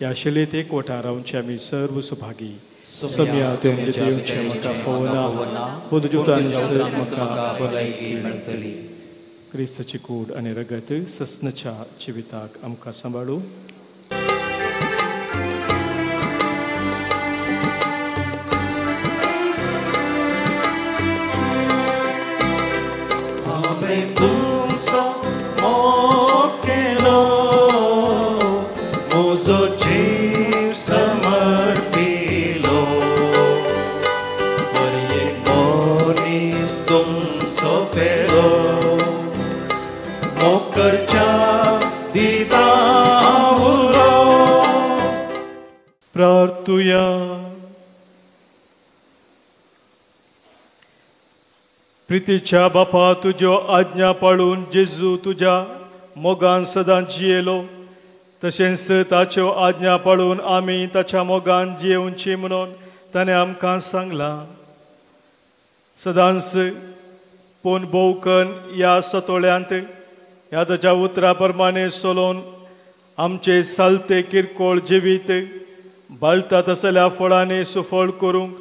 [SPEAKER 3] ह्या शेळींत एकवटा रावचे आमी सर्व सुभागी. सोम्या तुवें दिवचें म्हाका फोवना पूण तुज्या उतरान म्हाका
[SPEAKER 2] भलायकी मेळटली.
[SPEAKER 3] क्रिस्ताची कूड आनी रगत ससनाच्या जिविताक आमकां सांबाळू. प्रार्थुया. प्रितीच्या बापा तुज्यो आज्ञा पाळून जेजू तुज्या मोगान सदां जियेलो तशेंच ताच्यो आज्ञा पाळून आमी ताच्या मोगान जियेवची म्हणून ताणें आमकां सांगलां. सदांच पूण भोवकन ह्या सतोळ्यांत ह्या ताच्या उतरा प्रमाणे चलोवन आमचे सालते किरकोळ जिवीत बाळटा तसल्या फळांनी सुफळ करूंक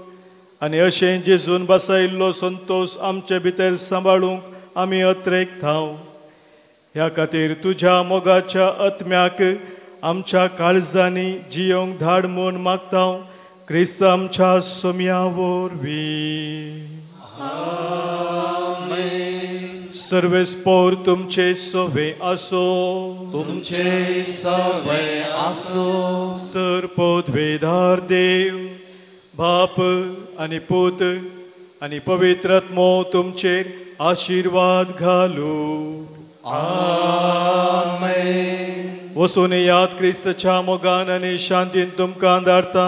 [SPEAKER 3] आनी अशें जेजून बसयल्लो संतोश आमचे भितर सांबाळूंक आमी अत्रेक थाव. ह्या खातीर तुज्या मोगाच्या आत्म्याक आमच्या काळजांनी जियोंक धाड म्हूण मागता क्रिस्त आमच्या सोम्या वरवीं. सर्वेस्पोर तुमचे सोवे आसो.
[SPEAKER 2] तुमचे सोवे आसो.
[SPEAKER 3] सर पदवेदार देव बाप आनी पूत आनी पवित्र आत्मो तुमचेर आशिर्वाद घालू.
[SPEAKER 2] आमेन.
[SPEAKER 3] वचून याद क्रिस्ताच्या मोगान आनी शांतीन तुमकां धाडता.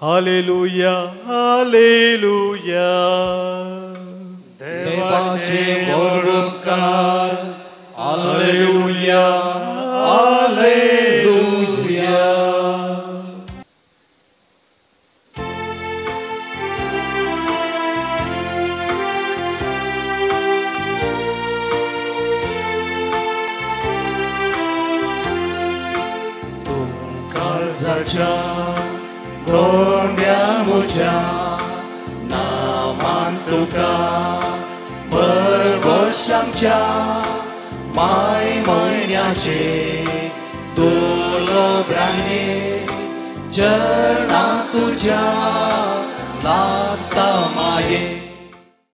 [SPEAKER 3] Hallelujah hallelujah.
[SPEAKER 2] देवाचे व्हड उपकार. Hallelujah hallelujah. मोगाच्या गोंड्या म्हज्या नामान तुका परवश आमच्या माय म्हयन्याचे दोलोब्रांनी चरणा तुज्या लागता माये.